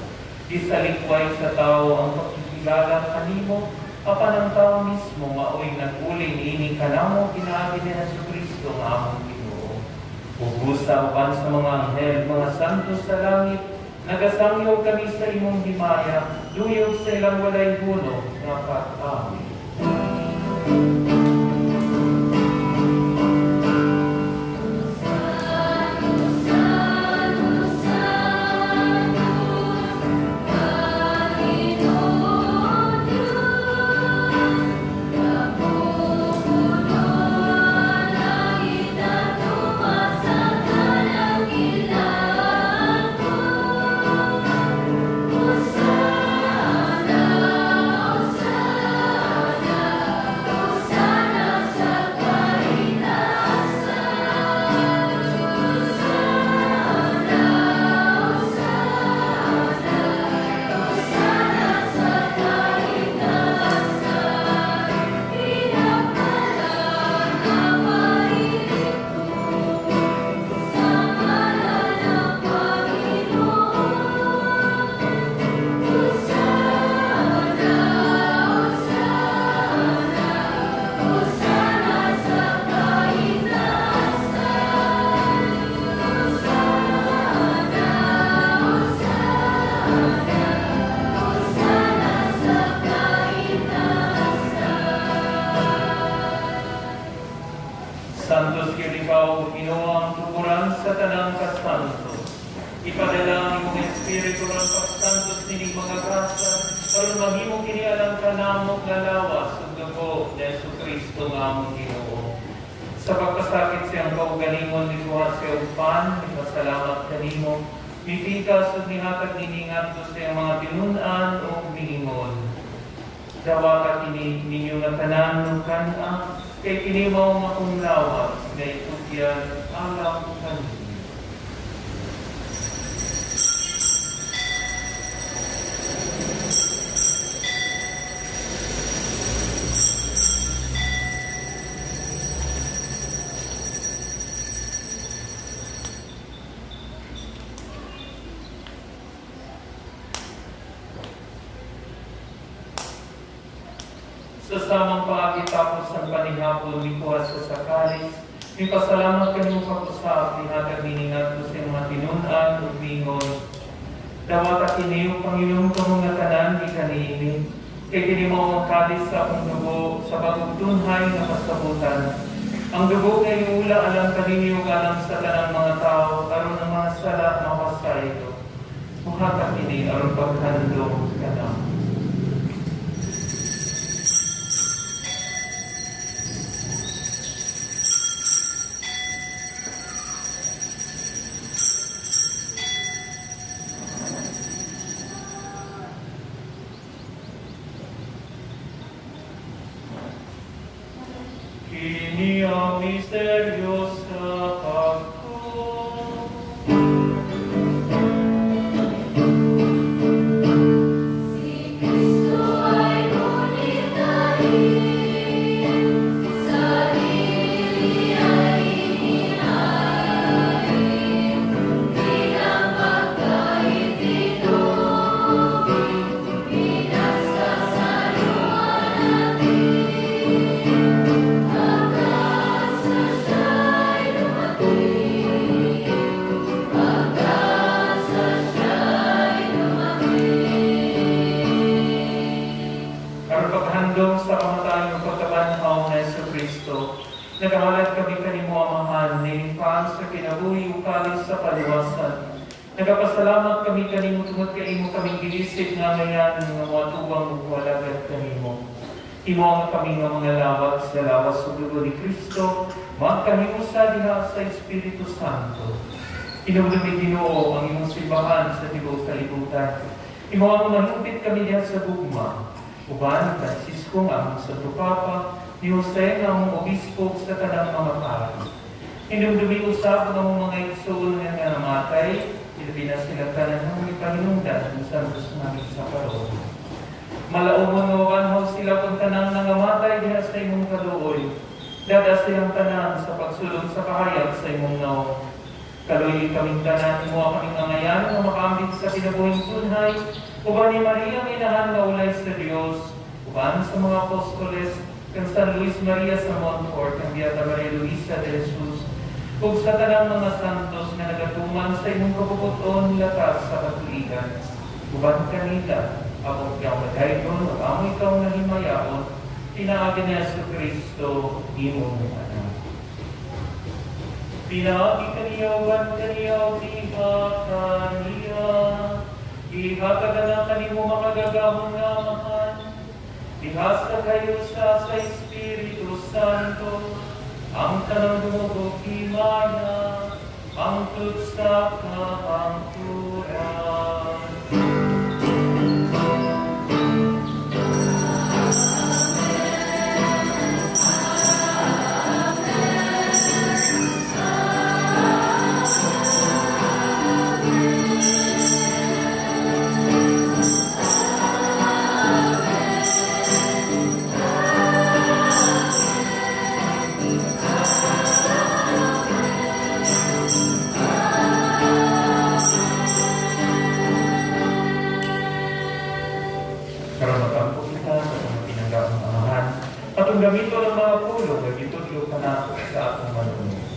Gisalikway sa tao ang pagkikilala kanimo, apan ang tao mismo mao'y nag-uli niini kanamo pinaagi ni Jesu Kristo nga among Ginoo. Ug busa uban sa mga anghel, mga santos sa langit, nagasangyaw kami sa imong himaya, duyog sa ilang walay hunog nga pag-awit. Panginoon Diyos, kapupuno langit at lupa sa kadakilaan mo. Hosana, Hosana, Hosana sa kaitaasan. Hosana, Hosana, Hosana sa kaitaasan. Pinagpala na paririto sa ngalan ng Panginoon. Hosana, Hosana, Hosana sa kaitaasan. Hosana, Hosana, Hosana sa kaitaasan. Santos gyud ikaw, Ginoo, ang tuburan sa tanang kasantos. Ipadala ang imong Espiritu aron pagsantos nining mga grasa, aron mahimo kini alang kanamo nga lawas ug dugo ni Jesu Kristo nga among Ginoo. Sa pagpasakit sa iyang kaugalingon, nikuha siya og pan, nipasalamat kanimo, mipikas ug nihatag nini ngadto sa iyang mga tinun-an ug miingon: "Dawata kini ninyo nga tanan ug kan-a, kay kini mao ang akong lawas nga itugyan alang kaninyo." Sa samang paagi, tapos ang panihapon, mikuha siya sa kalis, mipasalamat kanimo pag-usab, nihatag nini ngadto sa iyang mga tinun-an ug miingon: "Dawata kini ug panginom kamo nga tanan gikan niini, kay kini mao ang kalis sa akong dugo sa bagong tunhay nga kasabutan. Ang dugo nga iula alang kaninyo ug alang sa tanang mga tao aron ang mga sala mapasaylo. Buhata kini aron paghandom kanamo." Kini ang misteryo. Nagahalad kami kanimo, Amahan, niining paan sa kinabuhi ug kalis sa kaluwasan. Nagapasalamat kami kanimo tungod kay imo kaming gilisik nga ngayan nga moatubang ug moalagad kanimo. Imo ang kami nga mga lawat sa lawas ug dugo ni Kristo, magkahiusa diha sa Espiritu Santo. Hinumdumi, Ginoo, ang imong simbahan sa tibuok kalibutan. Imo ang mahimpit kami diha sa gugma. Uban ni Francisco nga among Santo Papa, ni Jose nga among Obispo ug sa tanang mga pari. Hinumdumi usab ang among mga igsoon nga namatay, ilabi na silang tanan nga gipahinungdan ng Santos nga misa karon. Malaumon nga mabanhaw sila kung tanang nangamatay diha sa imong kaluoy. Dad-a silang tanan sa pagsulong sa kahayag sa imong nawong. Kaluyi kaming tanan, imo kaming angayan nga makaambit sa kinabuhing tunhay, uban ni Maria ang inahan nga ulay sa Dios, uban sa mga apostoles, kang San Luis Maria sa Montfort, kang Beata Maria Luisa de Jesus, ug sa tanang mga santos nga nagatuman sa imong kabubut-on latas sa katuigan. Uban kanila, among ikaw nagaygon, ug amo ikaw nahimayaon, pinaagi ni Jesu Kristo, imong anak. Pinaagi kaniya, uban kaniya, ug diha kaniya, ihatag na kanimo makagagahom nga Amahan, diha sa kahiusa sa Espiritu Santo, ang tanang dungog ug himaya, hangtod sa kahangturan. Karon magampo kita sa atong pinanggaong Amahan. Atong gamiton ang mga pulong nga gitudlo kanato sa atong Manunulos.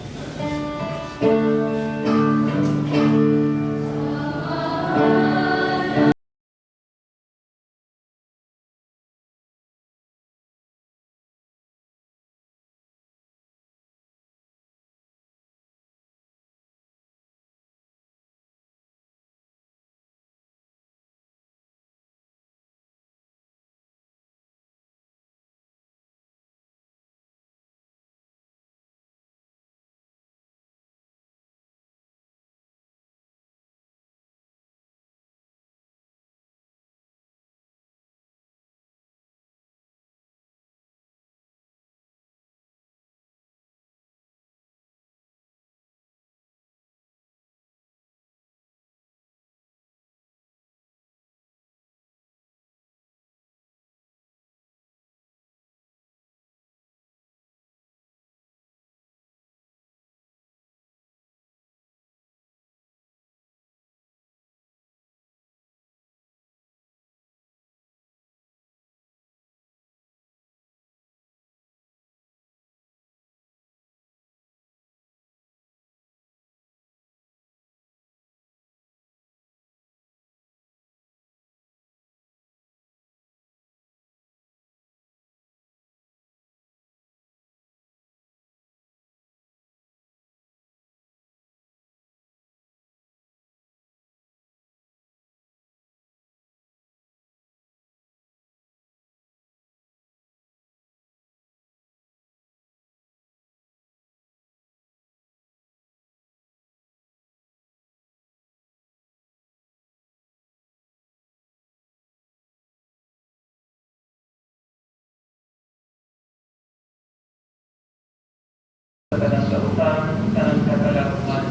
Tanang kautan, tanang katalakuan.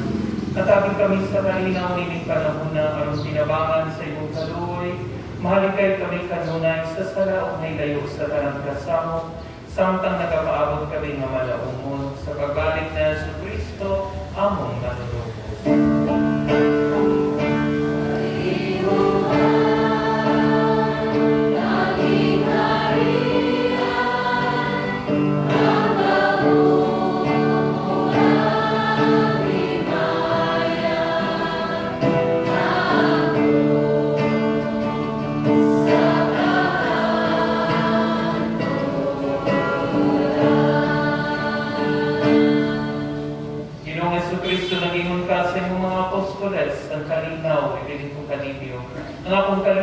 Hatagi kami sa kalinaw nining panahona aron tinabangan sa imong kaluoy. Mahalikay kami kanunay sa sala ug layo sa tanang kasamok, samtang nagapaabot kami nga malaumon sa pagbalik na Jesu Kristo, among Manunubos.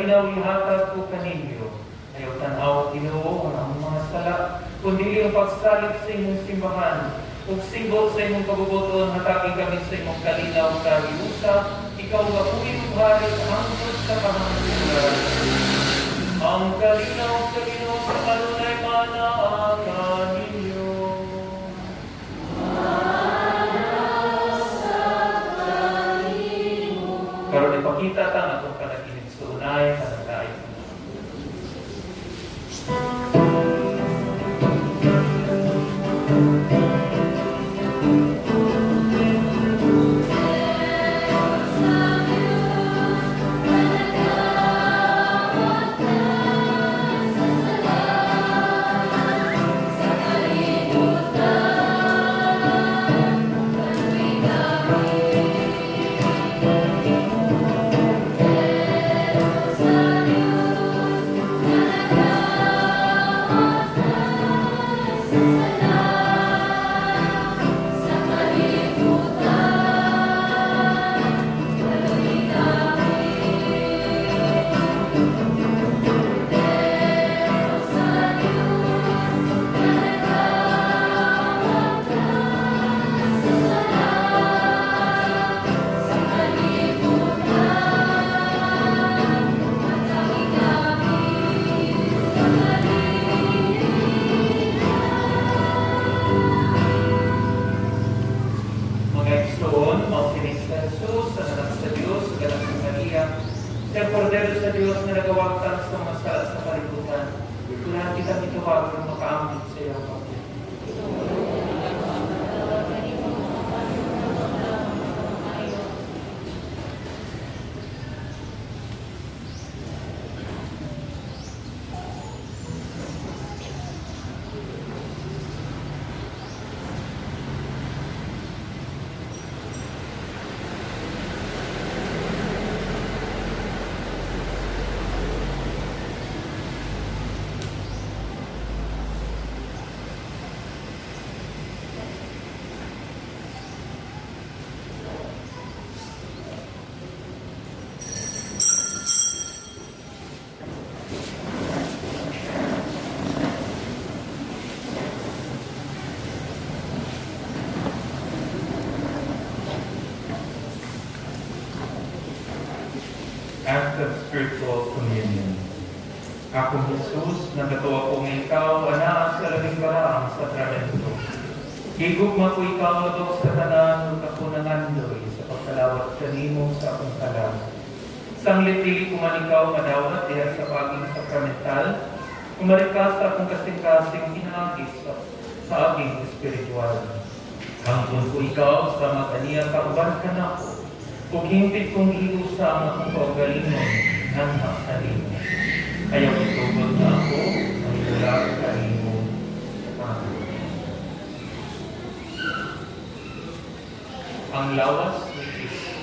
kalinaw ihatag ko kaninyo. Ayaw tan-aw, Ginoo, ang among mga sala, kundi ang pagsalig sa imong simbahan. Ug simbol sa imong kabubut-on, hatagi kami sa imong kalinaw kahiusa, ikaw nga buhi ug hari hangtod sa kahangturan. Ang kalinaw sa Ginoo sa kanunay manaa kaninyo. Karon ipakita ta ang atong panag-inigsuonay, panagdaig. Sa kalibutan, kaluoy kami. Pero sa Diyos nga nagawat sa sala, sa kalibutan, kaluoy kami. Pero sa Diyos nga nagawat sa sala, sa kalibutan, hatagi kami sa kalinaw. Mga igsoon, mao kini si Jesus, ang anak sa Dios, ug anak ni Maria, siya kordero sa Dios nga nagawagtang sa mga sala sa kalibutan. Kailangan kita mitawag ng makaambit sa iyang pagbuhat. Act of Spiritual Communion. Akong Jesus, nagatuo ko nga ikaw, anaa sa labing balaang sakramento. Gigugma ko ikaw labaw sa tanan ug ako nangandoy sa pagkalawat kanimo sa akong kalag. Sanglit dili ko man ikaw madawat diha sa paging sakramental, umarik ka sa akong kasing-kasing pinaagi sa aging espiritual. Hangkon ko ikaw sa mataniya kauban ka nako, ug hingpit kong giusa ang akong kaugalingon nganha kanimo. Ayaw itugot na ako, mahigula kanimo. Amen. Ang lawas ni Kristo.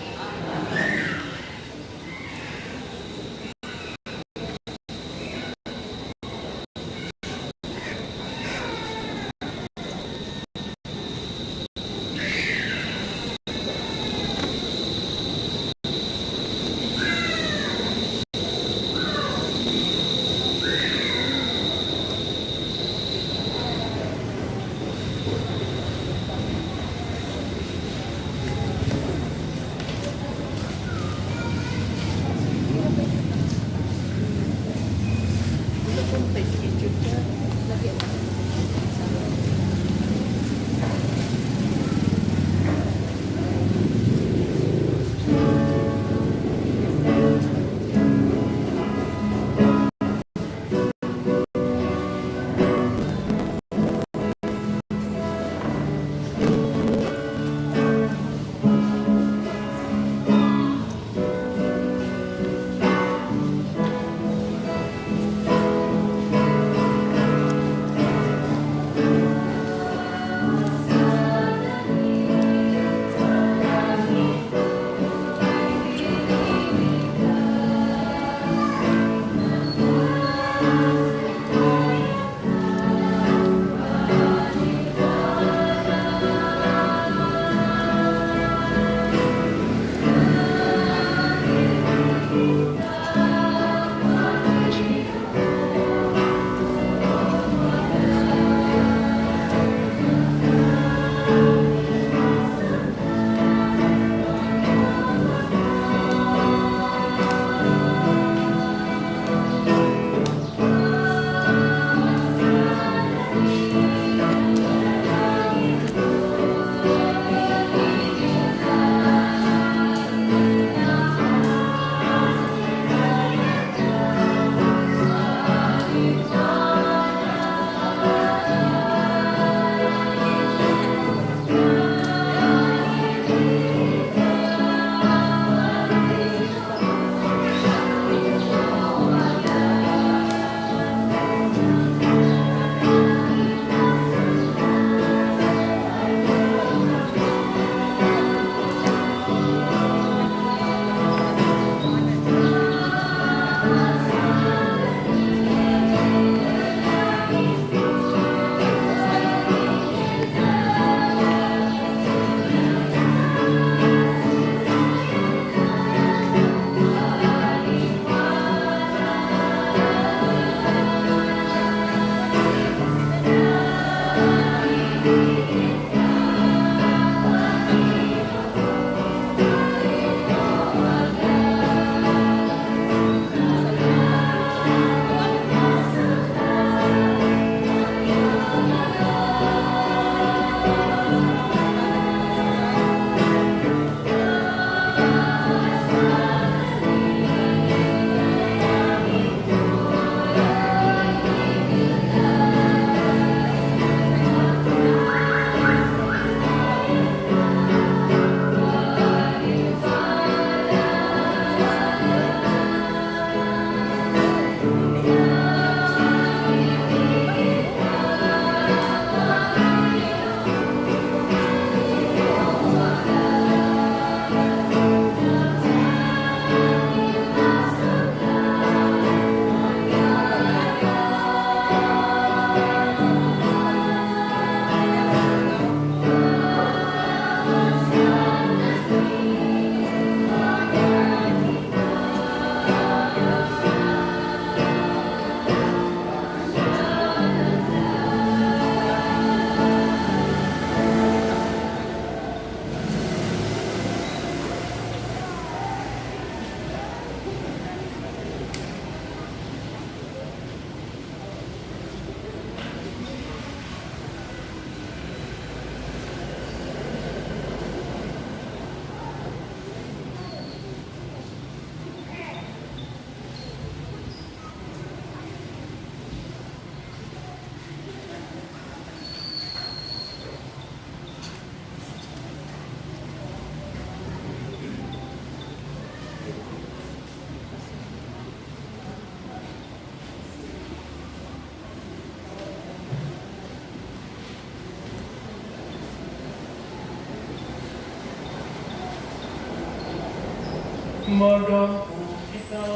Magampo kita.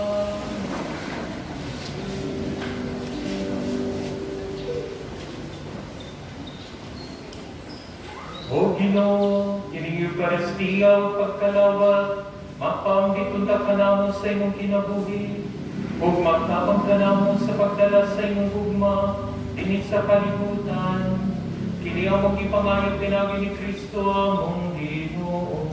O Ginoo, kining Eucharistia ug pagkalawat, mapaambit unta kanamo sa imong kinabuhi, ug magtabang kanamo sa pagdala sa imong gugma dinhi sa kalibutan. Kini among gipangayo pinaagi ni Kristo among Ginoo.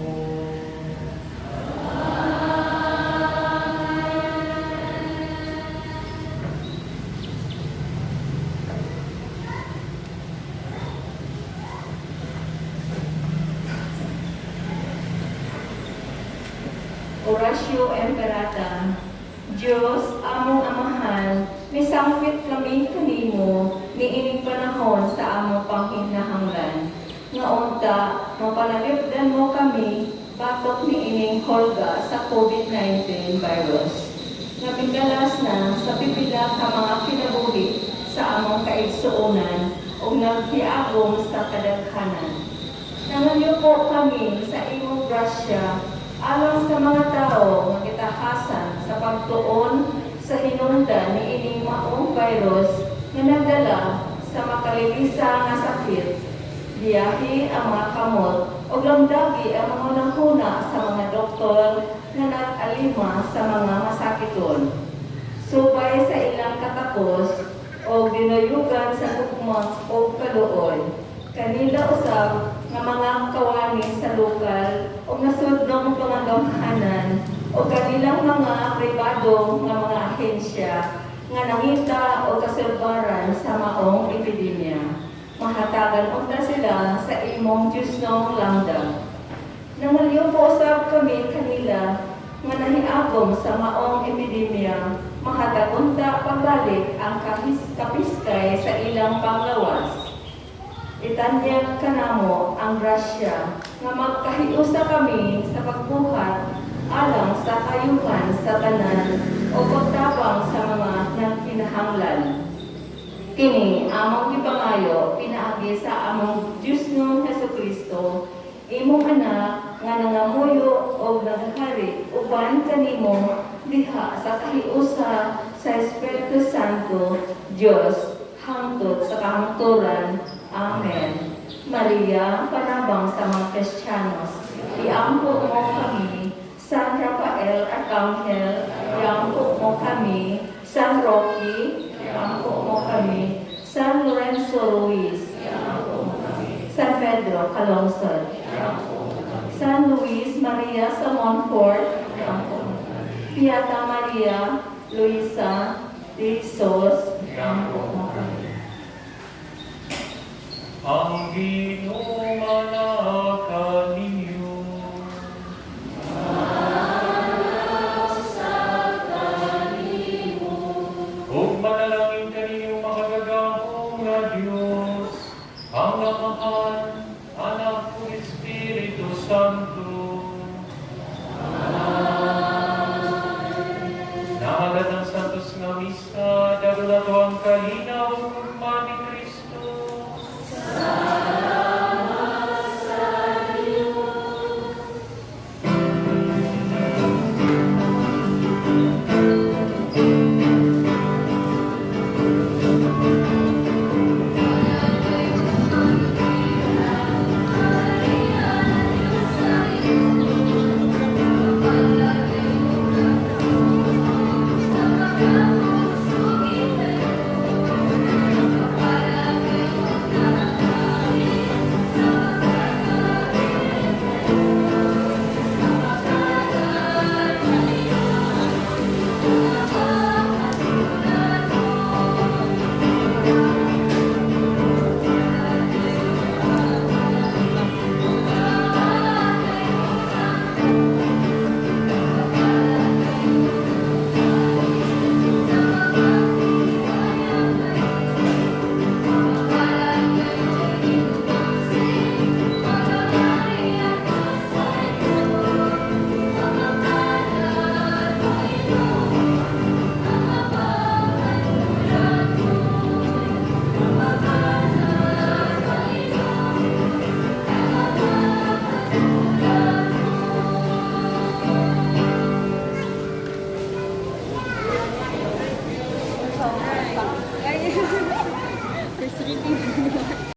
Oratio Imperata. Diyos, among Amahan, misangpit kami kanimo niining panahon sa among panghinahanglan. Nga unta, mapanalipdan mo kami batok niining holga sa COVID-19 virus. Nga migalas na sa pipila ka mga kinabuhi sa among kaigsuonan ug naghiagom sa kadaghanan. Nanganyupo kami sa imong grasya alang sa mga tao nga gitahasan sa pagtuon sa hinungdan niining maong virus nga nagdala sa makalilisa nga sakit. Biyahe ang mga kamot ug lamdagi ang mga hunahuna sa mga doktor nga nag-alima sa mga masakiton. Subay sa ilang katakos o dinuyugan sa gugma o kaluoy. Kanila usab nga mga kawani sa lokal o nasudnong pangagamhanan o kanilang mga pribado nga mga ahensya nga nangita o kasulbaran sa maong epidemya. Mahatagan unta sila sa imong Diyosnong langdang. Nangalyupo usab kami kanila nga nahiagom sa maong epidemya, mahatag unta pagbalik ang kapiskay sa ilang panglawas. Itanyag kanamo ang grasya nga magkahiusa kami sa pagbuhat alang sa kayuhan sa tanan o pagtabang sa mga nagkinahanglan. Kini among gipangayo pinaagi sa among Diyosnong Hesukristo, imong anak nga nangamuyo og nagahari uban kanimo diha sa kahiusa sa Espiritu Santo, Dios, hangtod sa kahangturan. Amen. Maria, panabang sa mga Kristiyanos, iampo mo kami. San Rafael Arcangel, iampo mo kami. San Roque, iampo mo kami. San Lorenzo Ruiz, iampo mo kami. San Pedro Calungsod, iampo mo kami. San Luis Maria sa Montfort, iampo mo kami. Piata Maria Luisa de Jesus, iampo mo kami. Ang Ginoo manaka ninyo. Ug manalangin kaninyo makagagahom nga Dios, ang Amahan, Anak ug Espiritu Santo. Amen. Nahalad ang Santos nga Misa.